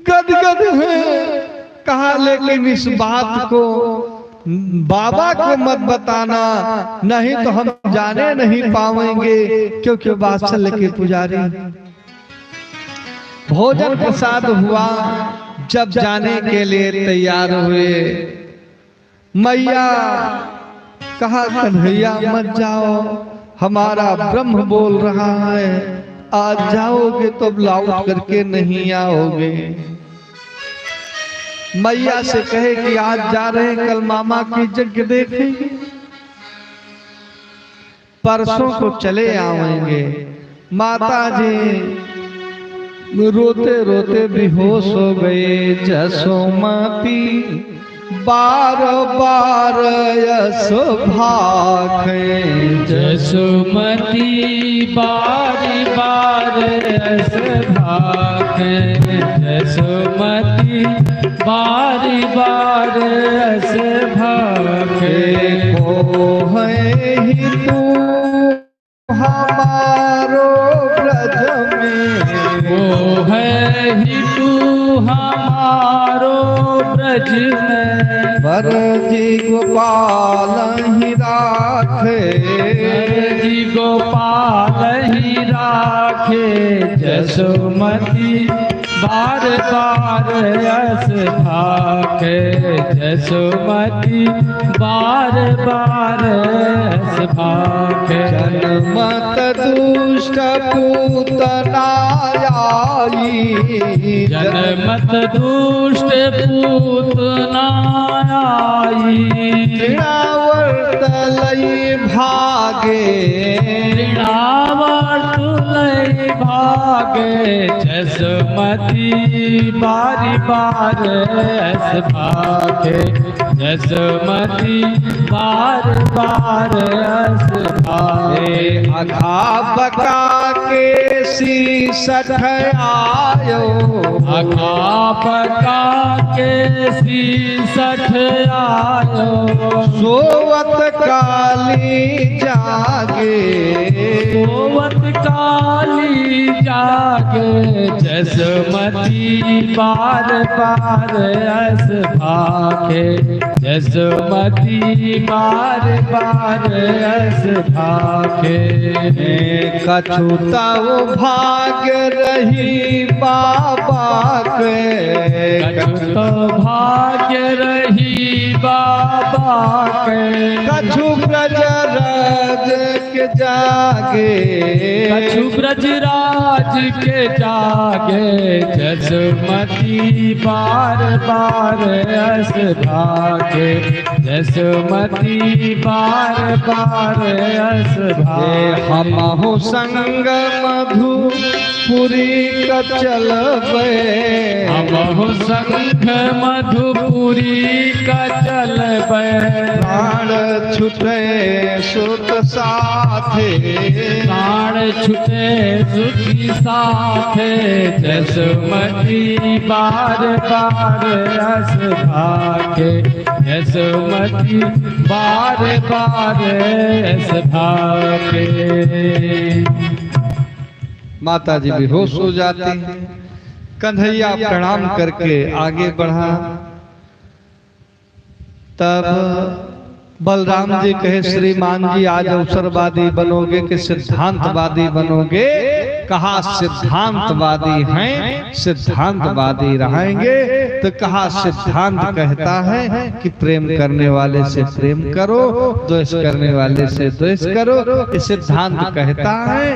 गदगद हैं, कहा, लेकिन इस बात को बाबा को मत बताना, नहीं तो हम जाने नहीं पाएंगे, क्योंकि वात्सल्य के पुजारी। भोजन प्रसाद हुआ, जब जाने के लिए तैयार हुए, मैया कहा, कन्हैया मत जाओ, हमारा ब्रह्म बोल रहा है, आज जाओगे तो अब लौट करके नहीं आओगे। मैया से कहे कि आज जा रहे हैं, कल मामा की यज्ञ देखेंगे, परसों को चले आवेंगे। माता जी रोते रोते बेहोश हो गए। जसोमती बार बार यस भाखे। जसोमती बार बार यस भाखे। जसोमती बार बार यस भाखे। को है ही तू हमारो ब्रज में। को है ही तू हमारो ब्रज में। ब्रज गोपाल ही राखे। ब्रज गोपाल ही राखे। जसोमती बार बार यस भाखे। जसोमती बार बार यस भाखे। जनमत दुष्ट पूतना आई। जनमत दुष्ट पूतना आई। तृणावर्त लई भागे। तृणावर्त लई भागे। जसोमती बार बार यस भाखे। जसोमती बार बार यस भाखे। अघापका के सीसठ आयो। अघापका के सीसठ आयो। सोवत काली जागे। सोवत काली जागे। जसोमती बार बार यस भाखे। जसोमती बार बार यस भाखे। कछु तव भाग्य रही बाबा के। कछु तव भाग्य रही बाबा के। कछु ब्रजराज के जागे। कछु ब्रजराज के जागे। जसोमती बार बार यस भाखे। जसोमती बार बार यस भाखे। हमहु संग मधु पुरी का चलबे। हमहु संग मधुपुरी का चलबे। प्राण छुटे सुत साथे। प्राण छुटे सुत साथे। जसोमती बार बार यस भाखे। जसोमती बार बार यस भाखे। माता जी बेहोश हो जाती हैं। कन्हैया प्रणाम करके आगे बढ़ा। तब बलराम जी कहे, "श्रीमान जी, आज अवसरवादी बनोगे कि सिद्धांतवादी बनोगे?" कहा, "सिद्धांतवादी हैं, सिद्धांतवादी रहेंगे।" तो कहा, "सिद्धांत कहता है कि प्रेम करने वाले से प्रेम करो, द्वेष करने वाले से द्वेष करो। ये सिद्धांत कहता है,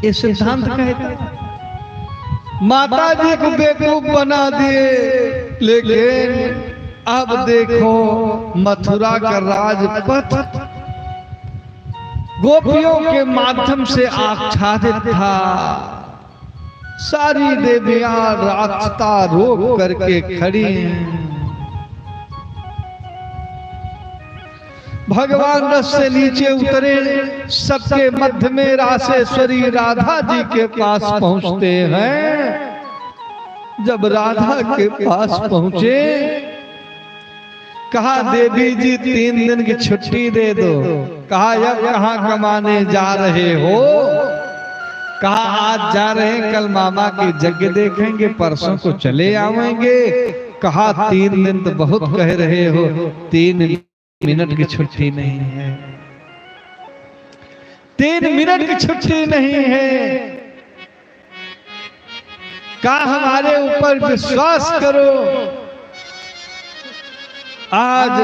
ये सिद्धांत कहता है।" माता जी को बेवकूफ बना दिए, लेकिन अब देखो, मथुरा का राजपथ गोपियों के माध्यम से आच्छादित था। सारी देवियां रास्ता रोक करके खड़ी हैं। भगवान रथ से नीचे उतरे, सबके मध्य में रासेश्वरी राधा जी के पास पहुंचते हैं। जब राधा के पास पहुंचे, कहा, "देवी जी, तीन दिन की छुट्टी दे दो।" कहा, "अब कहाँ कमाने जा रहे हो?" कहा, "आज जा रहे हैं, कल मामा के यज्ञ देखेंगे, परसों को चले आवेंगे।" कहा, "तीन दिन तो बहुत कह रहे हो, तीन मिनट की छुट्टी नहीं है, तीन मिनट की छुट्टी नहीं है। का हमारे ऊपर विश्वास करो। आज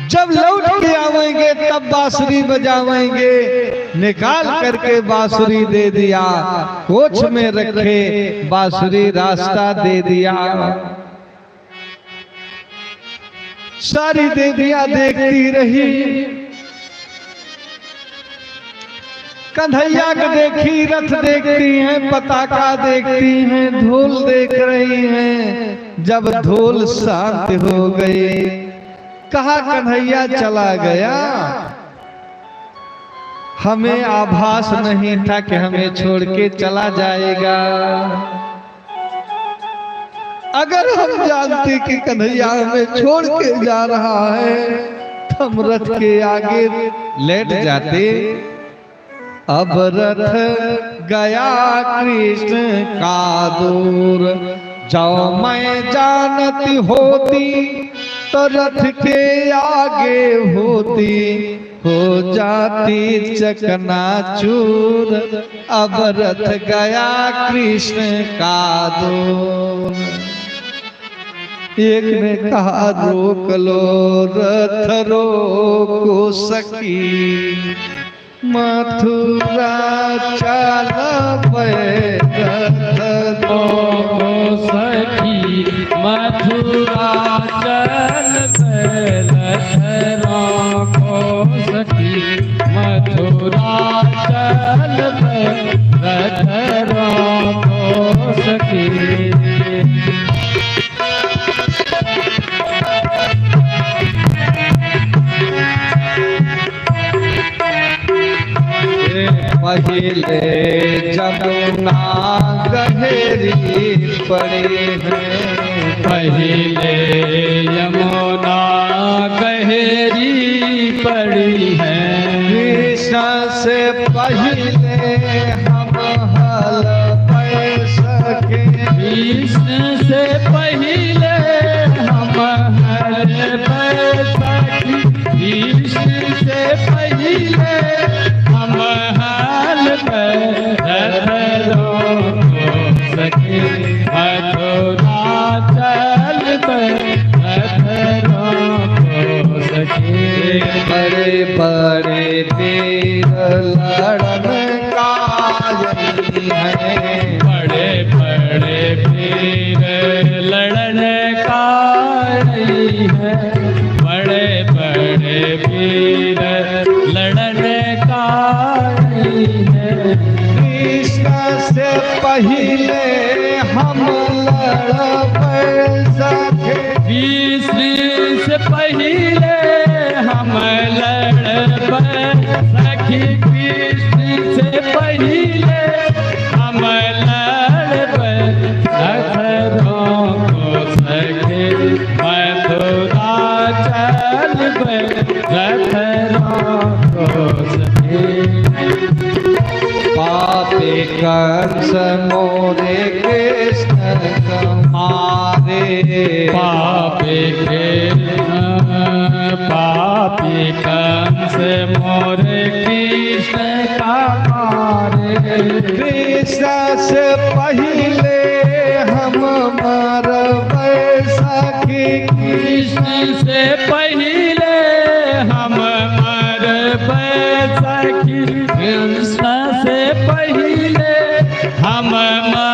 जब लौट के आवेंगे, तब बांसुरी बजावेंगे।" निकाल करके बांसुरी दे दिया, कोच में रखे, बांसुरी रास्ता दे दिया। सारी देवियां देखती रही। कन्हैया को देखी, रथ देखती हैं, पताका देखती हैं, ढोल देख रही हैं। जब ढोल शांत हो गए, कहा, "कन्हैया चला गया, हमें आभास नहीं था कि हमें छोड़ के चला जाएगा। अगर हम जानते कि कन्हैया हमें छोड़ के जा रहा है, तो हम रथ के आगे लेट जाते।" अब रथ गया कृष्ण का दूर, जो मैं जानती होती, तो रथ के आगे होती, हो जाती चकनाचूर। अब रथ गया कृष्ण का दूर। एक ने कहा, "रोक लो रथ रोको सखी, मथुरा चलबै रथ रोको सखी, मथुरा चलबै रथ रोको सखी, मथुरा चलबै रथ रोको सखी।" पहिले जमुना गहरी पड़ी है। पहिले यमुना गहरी पड़ी है। कृष्ण से पहिले हम हल बैसखे। कृष्ण से पहिले हम हल बैसखे। कृष्ण से पहिले हम हल बैसखे। मथुरा चलबै रथ रोको सखी। बड़े बड़े वीर लड़न काई हैं। बड़े बड़े वीर लड़न काई हैं। बड़े बड़े वीर लड़न काई हैं। कृष्ण से पहिले हम लड़बै सखे। कृष्ण से पहिले हम लड़बै सखे। कृष्ण से पहिले हम लड़बै रथ रोको सखे। मथुरा चलबै रथ रोको सखे। पापी कंस मोरे कृष्ण को मार पापी के, पापी कंस मोरे कृष्ण का मारे। कृष्ण से पहिले हम मरबै सखी। कृष्ण से पहिले हम मरबै सखी। कृष्ण से पहिले हम मरबै।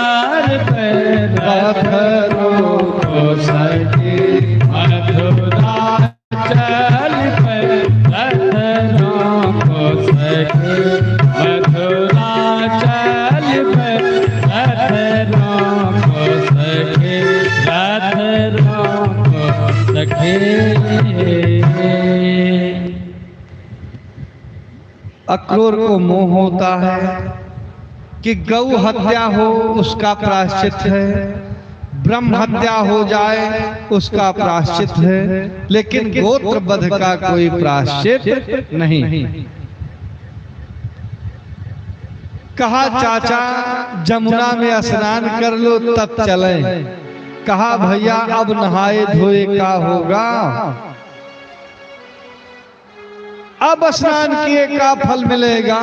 रथ रोको सखी मथुरा चलबै। रथ रोको सखी मथुरा चलबै। रथ रोको सखी, रथ रोको सखी। अक्रूर को मोह होता है कि गौ हत्या हो, उसका प्रायश्चित है, ब्रह्म हत्या हो जाए, उसका प्रायश्चित है, लेकिन गोत्र वध का कोई प्रायश्चित नहीं। कहा, "चाचा, जमुना में स्नान कर लो, तब चलें।" कहा, "भैया, अब नहाए धोए का होगा?" अब स्नान किए का फल मिलेगा?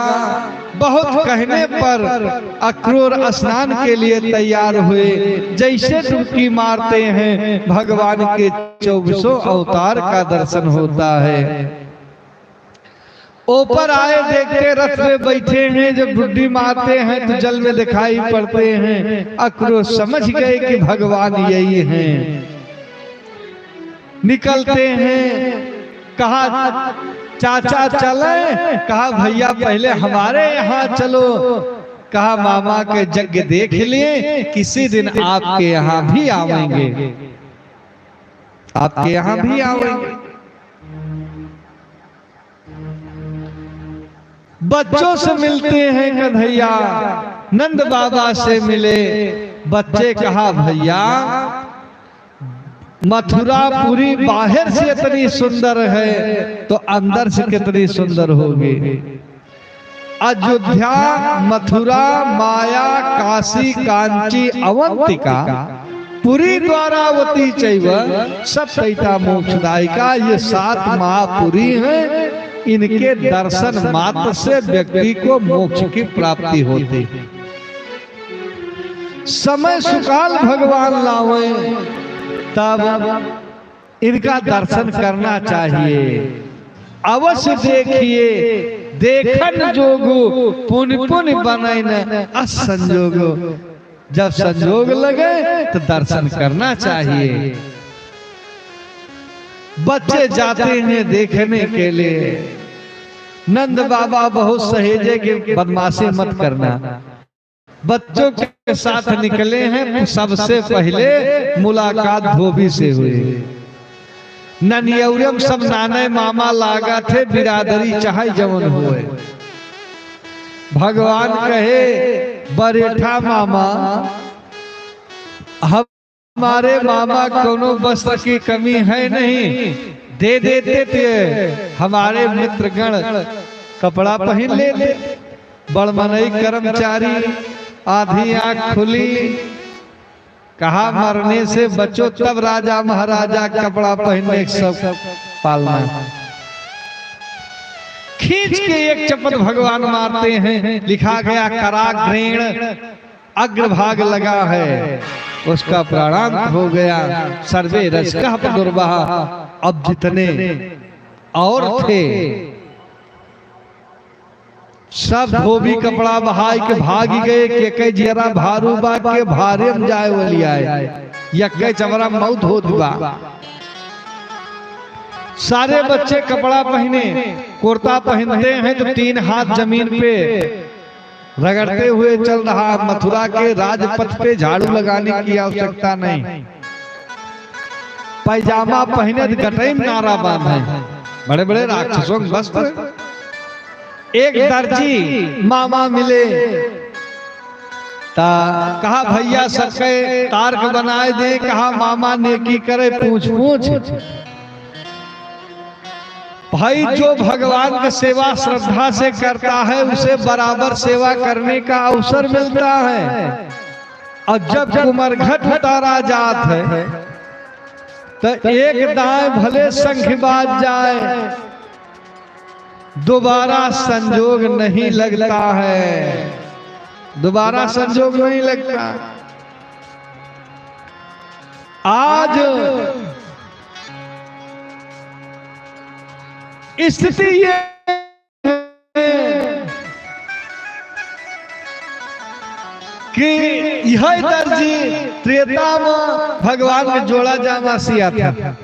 बहुत कहने पर अक्रूर स्नान के लिए तैयार हुए। जैसे डुबकी मारते हैं, भगवान के चौबीसों अवतार का दर्शन होता है। ऊपर आए, देखते रथ में बैठे हैं, जब डुबकी मारते हैं तो जल में दिखाई पड़ते हैं। अक्रूर समझ गए कि भगवान यही हैं। निकलते हैं, कहा, "चाचा चलें?" कहा, "भैया पहले हमारे यहाँ चलो।" कहा, "मामा के यज्ञ देख लिए, किसी दिन आपके यहाँ भी आवेंगे, आपके यहाँ भी आवेंगे।" बच्चों से मिलते हैं कन्हैया, नंद बाबा से मिले। बच्चे कहा, "भैया, मथुरापुरी बाहर से इतनी सुंदर है तो अंदर से कितनी सुंदर होगी। अयोध्या, मथुरा, माया, काशी, कांची, अवंतिका, पुरी, द्वारावती चैव सप्तैता मोक्षदायिका, ये सात महापुरी हैं। इनके दर्शन मात्र से व्यक्ति को मोक्ष की प्राप्ति होती है। समय सुकाल भगवान लावे, तब इनका दर्शन करना चाहिए। अवश्य देखिए, देखन जोगु पुनि पुनि बनैन अस संजोगु।" जब संजोग लगे तो दर्शन करना चाहिए। बच्चे जाते हैं देखने के लिए। नंद बाबा बहुत सहेजे कि बदमाशी मत करना। बच्चों के साथ निकले हैं, सबसे पहले मुलाकात धोबी से हुई। ननियौरम सब नाने मामा लागा थे, बिरादरी चाहे जवन होए। भगवान कहे, "बरेठा मामा, हमारे मामा कोनो वस्त्र की कमी है नहीं, दे देते थे, हमारे मित्रगण कपड़ा पहन लेते।" बड़ मनई कर्मचारी, आधी आँख खुली, कहा, "मरने से बचो तब राजा महाराजा कपड़ा पहनने के सब पालना।" खींच के एक चपत भगवान मारते हैं, लिखा गया, "कराग्रेण अग्रभाग लगा है, उसका प्राणांत हो गया।" सर्वे रजकः प्रादुर्वहा। अब जितने और थे, सब धोबी कपड़ा बहाई के भागी गए। के के जियरा भारू बा, के भारे में जाए वाली आए, यक्के चमरा मौत होत बा। सारे बच्चे कपड़ा पहने, कुर्ता पहनते हैं तो तीन हाथ जमीन पे रगड़ते हुए चल रहा। मथुरा के राजपथ पे झाड़ू लगाने की आवश्यकता नहीं। पैजामा पहने तो गटई में नारा बांधे, बड़े बड़े राक्षसों के वस्त्र। एक दर्जी मामा मिले, ता कहा, "भैया, सबके तार्क बनाए दे।" कहा, "मामा, नेकी करे पूछ पूछ।" भाई, जो भगवान की सेवा श्रद्धा से करता है, उसे बराबर सेवा करने का अवसर मिलता है। और जब कुमरघट उतारा जात है, तो एक दाएं भले संख्या बाज जाए, दोबारा संजोग नहीं लगता है, दोबारा संजोग नहीं लगता। आज स्थिति ये कि यह दर्जी त्रेता में भगवान के जोड़ा जामा सिया था।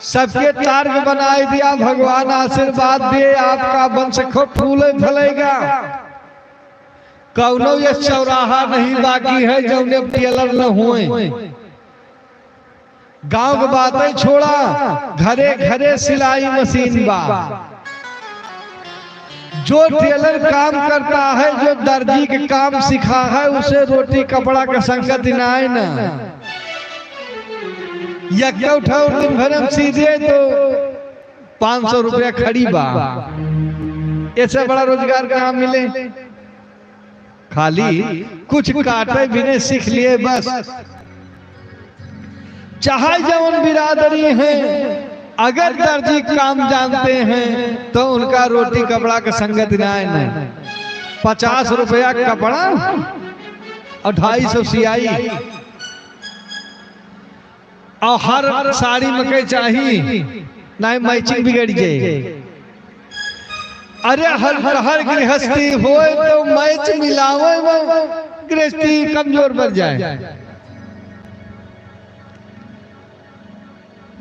सबके तार्ग बनाए दिया, भगवान आशीर्वाद दिए, आपका वंश खूब फूले फलेगा। कौनो ये चौराहा नहीं बाकी है जौने टेलर न हुए। गांव के बातें छोड़ा, घरे घरे सिलाई मशीन बा। जो टेलर काम करता है, जो दर्जी के काम सीखा है, उसे रोटी कपड़ा का संगत नाय ना। यक्का उठाओ दिन भर हम सीधे तो पाँच सौ रुपया खड़ी बा। ऐसे बड़ा रोजगार कहाँ मिले? खाली कुछ काटे बिने सीख लिए बस। चाहे जौन बिरादरी है, अगर दर्जी काम जानते हैं तो उनका रोटी कपड़ा का संगत नाय नहीं। पचास रुपया कपड़ा और ढाई सौ सियाई, और हर साड़ी में के चाही, नहीं मैचिंग बिगड़ जाए। अरे हर, हर गृहस्थी होए तो मैच मिलावे में गृहस्थी कमजोर पड़ जाए।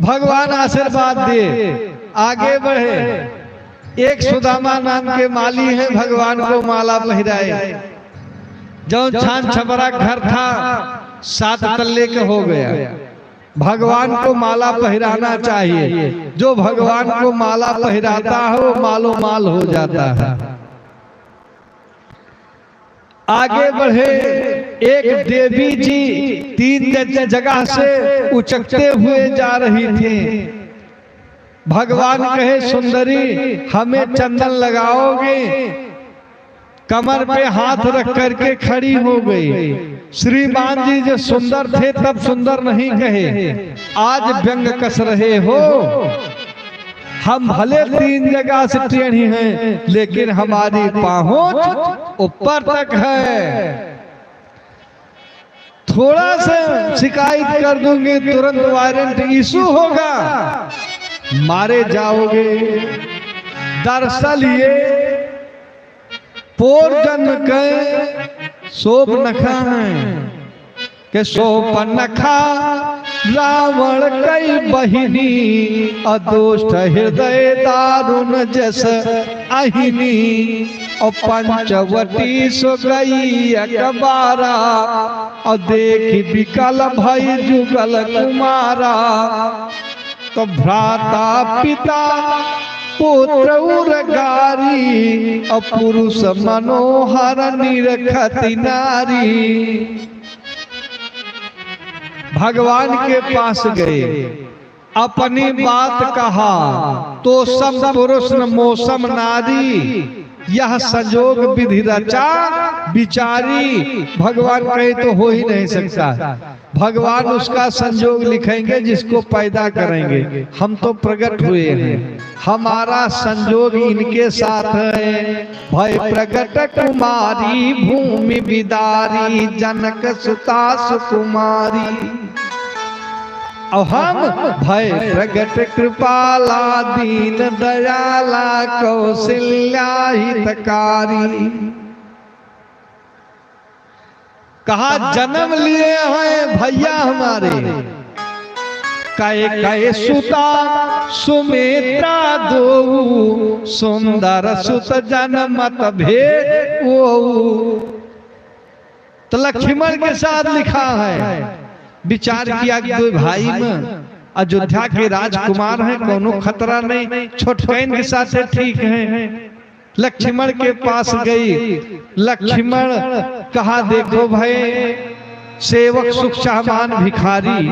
भगवान आशीर्वाद दे, आगे बढ़े। एक सुदामा नाम के माली हैं, भगवान को माला पहिराए। जौन छान छपरा घर था, सात तल्ले के हो गया। भगवान को माला पहिराना चाहिए। जो भगवान को माला पहिराता है, वो मालो माल हो जाता है। आगे बढ़े, एक देवी जी तीन ज-, जगह से उचकते हुए जा रही थी। भगवान कहे, "सुंदरी, हमें चंदन लगाओगे?" कमर पे हाथ रख करके खड़ी हो गई। श्रीमान जी जो सुंदर थे तब सुंदर नहीं कहे, आज व्यंग कस रहे हो। हम भले तीन जगह से टेढ़ी हैं, लेकिन हमारी पहुंच ऊपर तक है। थोड़ा सा शिकायत कर दूंगी, तुरंत वारंट इशू होगा, मारे जाओगे। दरअसल ये पूर्व जन्म के शोभनखा हैं कि शोभनखा रावण कई बहिनी, अदुष्ट हृदय दारुण जस अहिनी। और पंचवटी सो गई अकबारा, और देखि विकल भई जुगल कुमारा। तो भ्राता पिता पुत्र उर गारी, और पुरुष मनोहर निरखति नारी। भगवान के पास गए, अपनी बात कहा, तो सम पुरुष न मोसम नारी, यह संजोग विधि रचा विचारी। भगवान कहे तो हो ही नहीं सकता। भगवान उसका संजोग लिखेंगे जिसको पैदा करेंगे। हम तो प्रकट हुए हैं, हमारा संजोग इनके साथ है। भय प्रगट कुमारी भूमि बिदारी, जनक सुता सुकुमारी। और हम भय प्रगट कृपाला दीन दयाला कौशल्या हितकारी। कहा जन्म लिए हैं भैया हमारे, कहे कहे सुता सुमित्रा दो, सुंदर सुत जनमत भे वो। तो लक्ष्मण के साथ लिखा है, विचार किया कि दो भाई में अयोध्या के राजकुमार हैं, कोनो खतरा नहीं, छोटकैन के साथ ठीक हैं। लक्ष्मण के पास गई। लक्ष्मण कहा, "देखो भाई, सेवक सुख चाह मान भिखारी,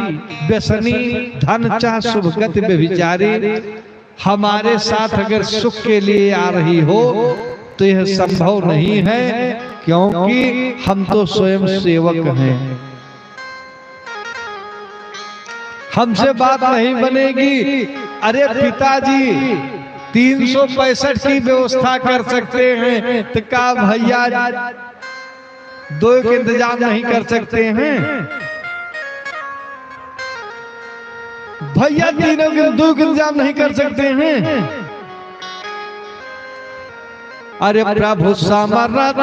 व्यसनी धन चाह सुभ गति व्यभिचारी। हमारे साथ अगर सुख के लिए आ रही हो तो यह संभव नहीं है, क्योंकि हम तो स्वयं सेवक हैं।" हमसे बात नहीं बनेगी। अरे पिताजी, तीन सौ पैंसठ की व्यवस्था कर सकते हैं, तो का भैया दो के इंतजाम नहीं कर सकते हैं? भैया तीनों के, दो के इंतजाम नहीं कर सकते हैं? अरे प्रभु समरथ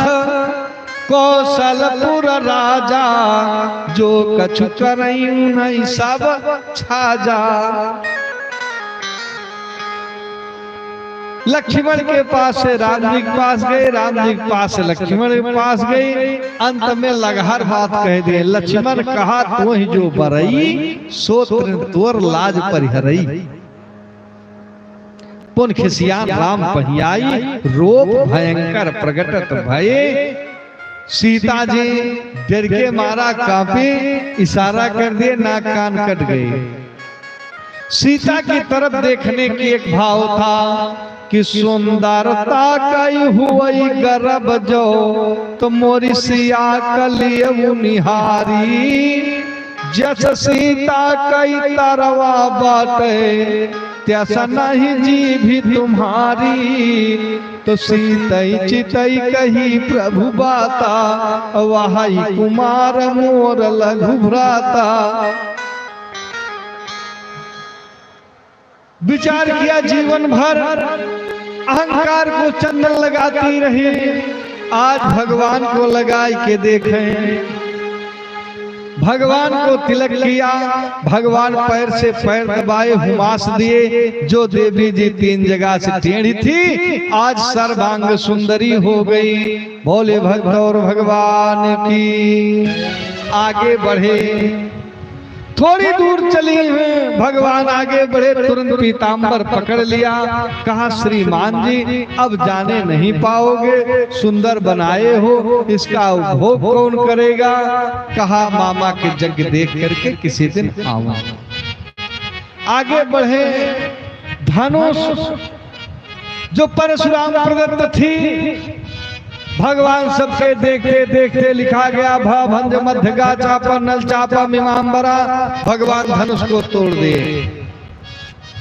कौशलपुर राजा, जो कछु करई उन्हई सब छाजा। लक्ष्मण के पास से राम जी के पास गए, राम जी के पास से लक्ष्मण के पास गए। अंत में लगहर बात कह दिए, लक्ष्मण कहा तोहि जो बरई, सो तृण तोर लाज परिहरई। पुन खिसियान राम पहियाई, रूप भयंकर प्रगटत भए। सीता जी डर के मारा कांपी, इशारा कर दिए, नाक कान कट गए। सीता की तरफ देखने की एक भाव था कि सुंदरता कई हुई गर्भ जो, तो मोरी सिया कलियउ निहारी। जस सीता कई तरवा बाटे, त्यस नहीं जीभी तुम्हारी। तो सीतई चितई कही प्रभु बाता, वहई कुमार मोर लघु भ्राता। विचार किया, जीवन भर अहंकार को चंदन लगाती रही, आज भगवान को लगाई के देखें। भगवान को तिलक किया, भगवान पैर से पैर दबाए, हुमास दिए। जो देवी जी तीन जगह से टेढ़ी थी, आज सर्वांग सुंदरी हो गई। बोले भक्त और भगवान की। आगे बढ़े, थोड़ी दूर चली हुई, भगवान आगे बढ़े, तुरंत पीतांबर पकड़ लिया। कहा, श्रीमान जी, अब जाने नहीं पाओगे, सुंदर बनाए हो, इसका उपभोग कौन करेगा? कहा, मामा के यज्ञ देख करके किसी दिन आऊंगा। आगे बढ़े, धनुष जो परशुराम प्रदत्त थी, भगवान सबके देखते देखते लिखा गया, भा भंज मध्य गा चापा नल चापा मीमांबरा, भगवान धनुष को तोड़ दिए।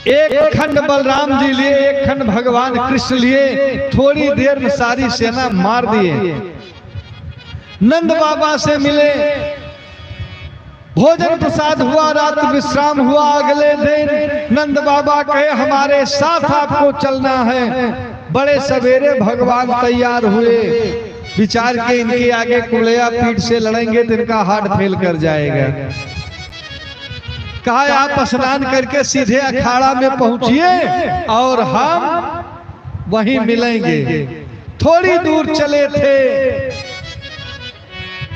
एक खंड बलराम जी लिए, एक खंड भगवान कृष्ण लिए, थोड़ी देर में सारी सेना मार दिए। नंद बाबा से मिले, भोजन प्रसाद हुआ, रात विश्राम हुआ। अगले दिन नंद बाबा कहे, हमारे साथ आपको चलना है। बड़े सवेरे भगवान तैयार हुए, विचार के इनके आगे कुलेया पीठ से लड़ेंगे तो इनका हार्ट फेल कर जाएगा। कहा, आप स्नान करके सीधे अखाड़ा में पहुंचिए और हम वहीं मिलेंगे। थोड़ी दूर चले थे,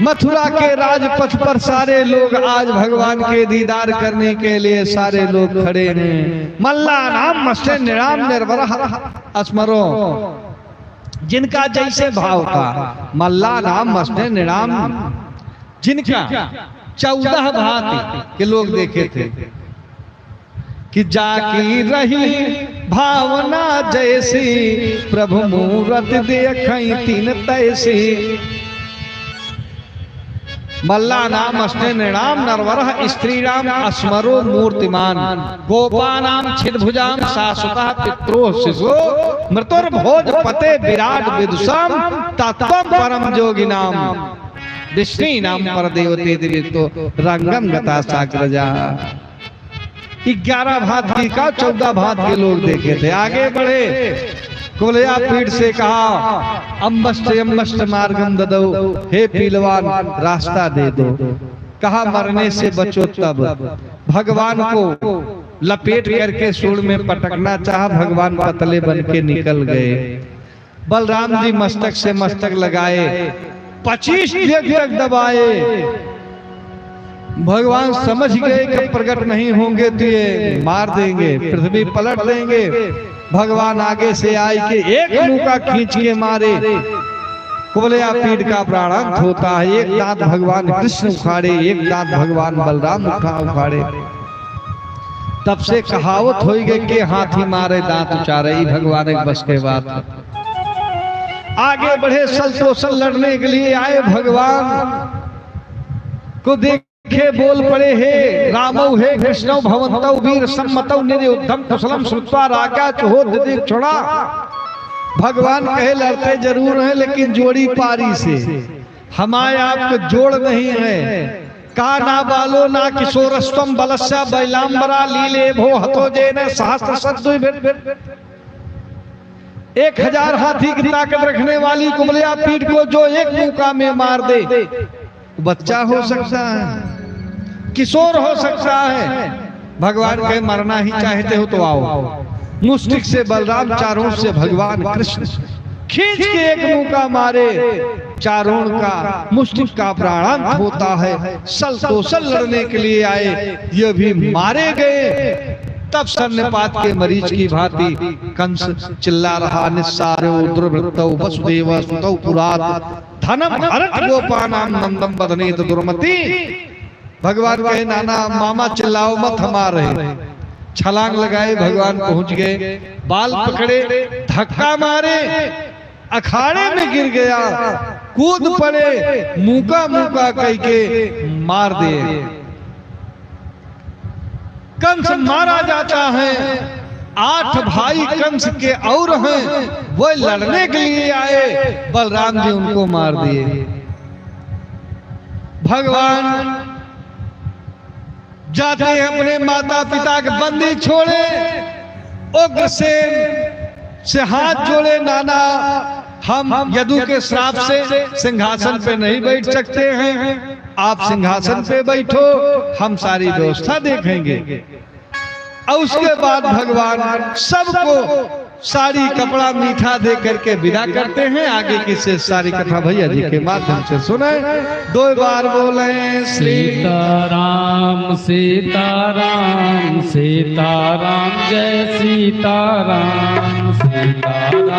मथुरा के राजपथ पर सारे लोग आज भगवान के दीदार करने के लिए सारे लोग खड़े हैं। मल्लानाम मस्ते नृणाम निर्वरः स्मरो, जिनका जैसे भाव था, मल्लानाम मस्ते नृणाम, जिनका चौदह भांति के लोग देखे थे। कि जाकी रही भावना जैसी, प्रभु मूरत देखई तिन तैसी। मल्लानाम अस्ते नृणाम नरवरः, स्त्रीणाम अस्मरो मूर्तिमान, गोपानाम छिद्भुजाम शाश्वतः पित्रोः शिशो, मृतुर्भोजपते विराट विदुषाम, तत्त्वम परम योगिनाम विष्णीनाम परदेवतेति विदितो रंगम गतासाग्रजाः। ग्यारह भांत की का चौदह भांत के लोग देखे थे। आगे बढ़े, कुलेया पीठ से कहा, अम्बष्ट अम्बष्ट मार्गम ददौ, हे पीलवान, रास्ता दे दो। कहा, मरने से बचो तब। भगवान को लपेट करके सूंड़ में पटकना चाहा, भगवान पतले बन के निकल गए। बलराम जी मस्तक से मस्तक लगाए, पच्चीस डेग तक दबाए। भगवान समझ गए कि प्रकट नहीं होंगे तो ये मार देंगे, पृथ्वी पलट देंगे। भगवान आगे से आए के एक मुका खींच के मारे, कुलेया पीठ का प्राणांत होता है। एक दांत भगवान कृष्ण उखाड़े, एक दांत भगवान बलराम उठा उखाड़े। तब से कहावत होई गई कि हाथी मारे दांत उचारे, ई भगवान एक बस के बात है। आगे बढ़े, सलतोसल लड़ने के लिए आए, भगवान को देख देखे बोल पड़े, हे रामौ हे कृष्णौ भवन्तौ वीर सम्मतौ निरयुद्धं कुशलं श्रुत्वा राज्ञा चुहोद्यदीक्षुणा। भगवान कहे लड़ते जरूर हैं लेकिन जोड़ी पारी से, हमारे आपको जोड़ नहीं है। का ना बालो ना किशोरस्त्वं बलस्य बैलाम्बरा लीले भो हतो जेन सहस्र सद्विभिर। एक हजार हाथी की ताकत रखने वाली कुबलया पीठ को जो एक मुक्का में मार दे, बच्चा हो सकता है, किशोर हो सकता है। भगवान कहे, "मरना ही चाहते हो तो आओ।" मुष्टिक से बलराम, चारों से भगवान कृष्ण खींच के एक मुक्का मारे, चारों का मुष्टिक का प्राणांत होता है। सल तो सल लड़ने के लिए आए, ये भी मारे गए। तब सन्निपात के मरीच की भांति कंस चिल्ला रहा, "निस्सारो दुर्वृत्तौ वसुदेव सुतौ पुरात, धनं हरत गोपानां नन्दं वदनेत दुर्मति।" भगवान कहे, "नाना, मामा चिल्लाओ मत, हम आ रहे।" छलांग लगाए, भगवान पहुंच गए, बाल पकड़े, धक्का मारे, अखाड़े में गिर गया, कूद पड़े, मुक्का मुक्का कह के मार दिए। कंस मारा जाता है। आठ भाई कंस के और हैं, वो लड़ने के लिए आए, बलराम जी उनको मार दिए। भगवान जाते हैं, अपने माता पिता के बंदी छोड़े, उग्रसेन से हाथ जोड़े, "नाना, हम यदु के श्राप से सिंहासन पे नहीं बैठ सकते हैं, आप सिंहासन पे बैठो, हम सारी व्यवस्था देखेंगे।" और उसके बाद भगवान सबको साड़ी कपड़ा मीठा दे करके विदा करते हैं। आगे की शेष सारी कथा भैया जी के माध्यम से सुने। दो बार बोले, "सीताराम, सीताराम, सीताराम, जय सीताराम, सीताराम।"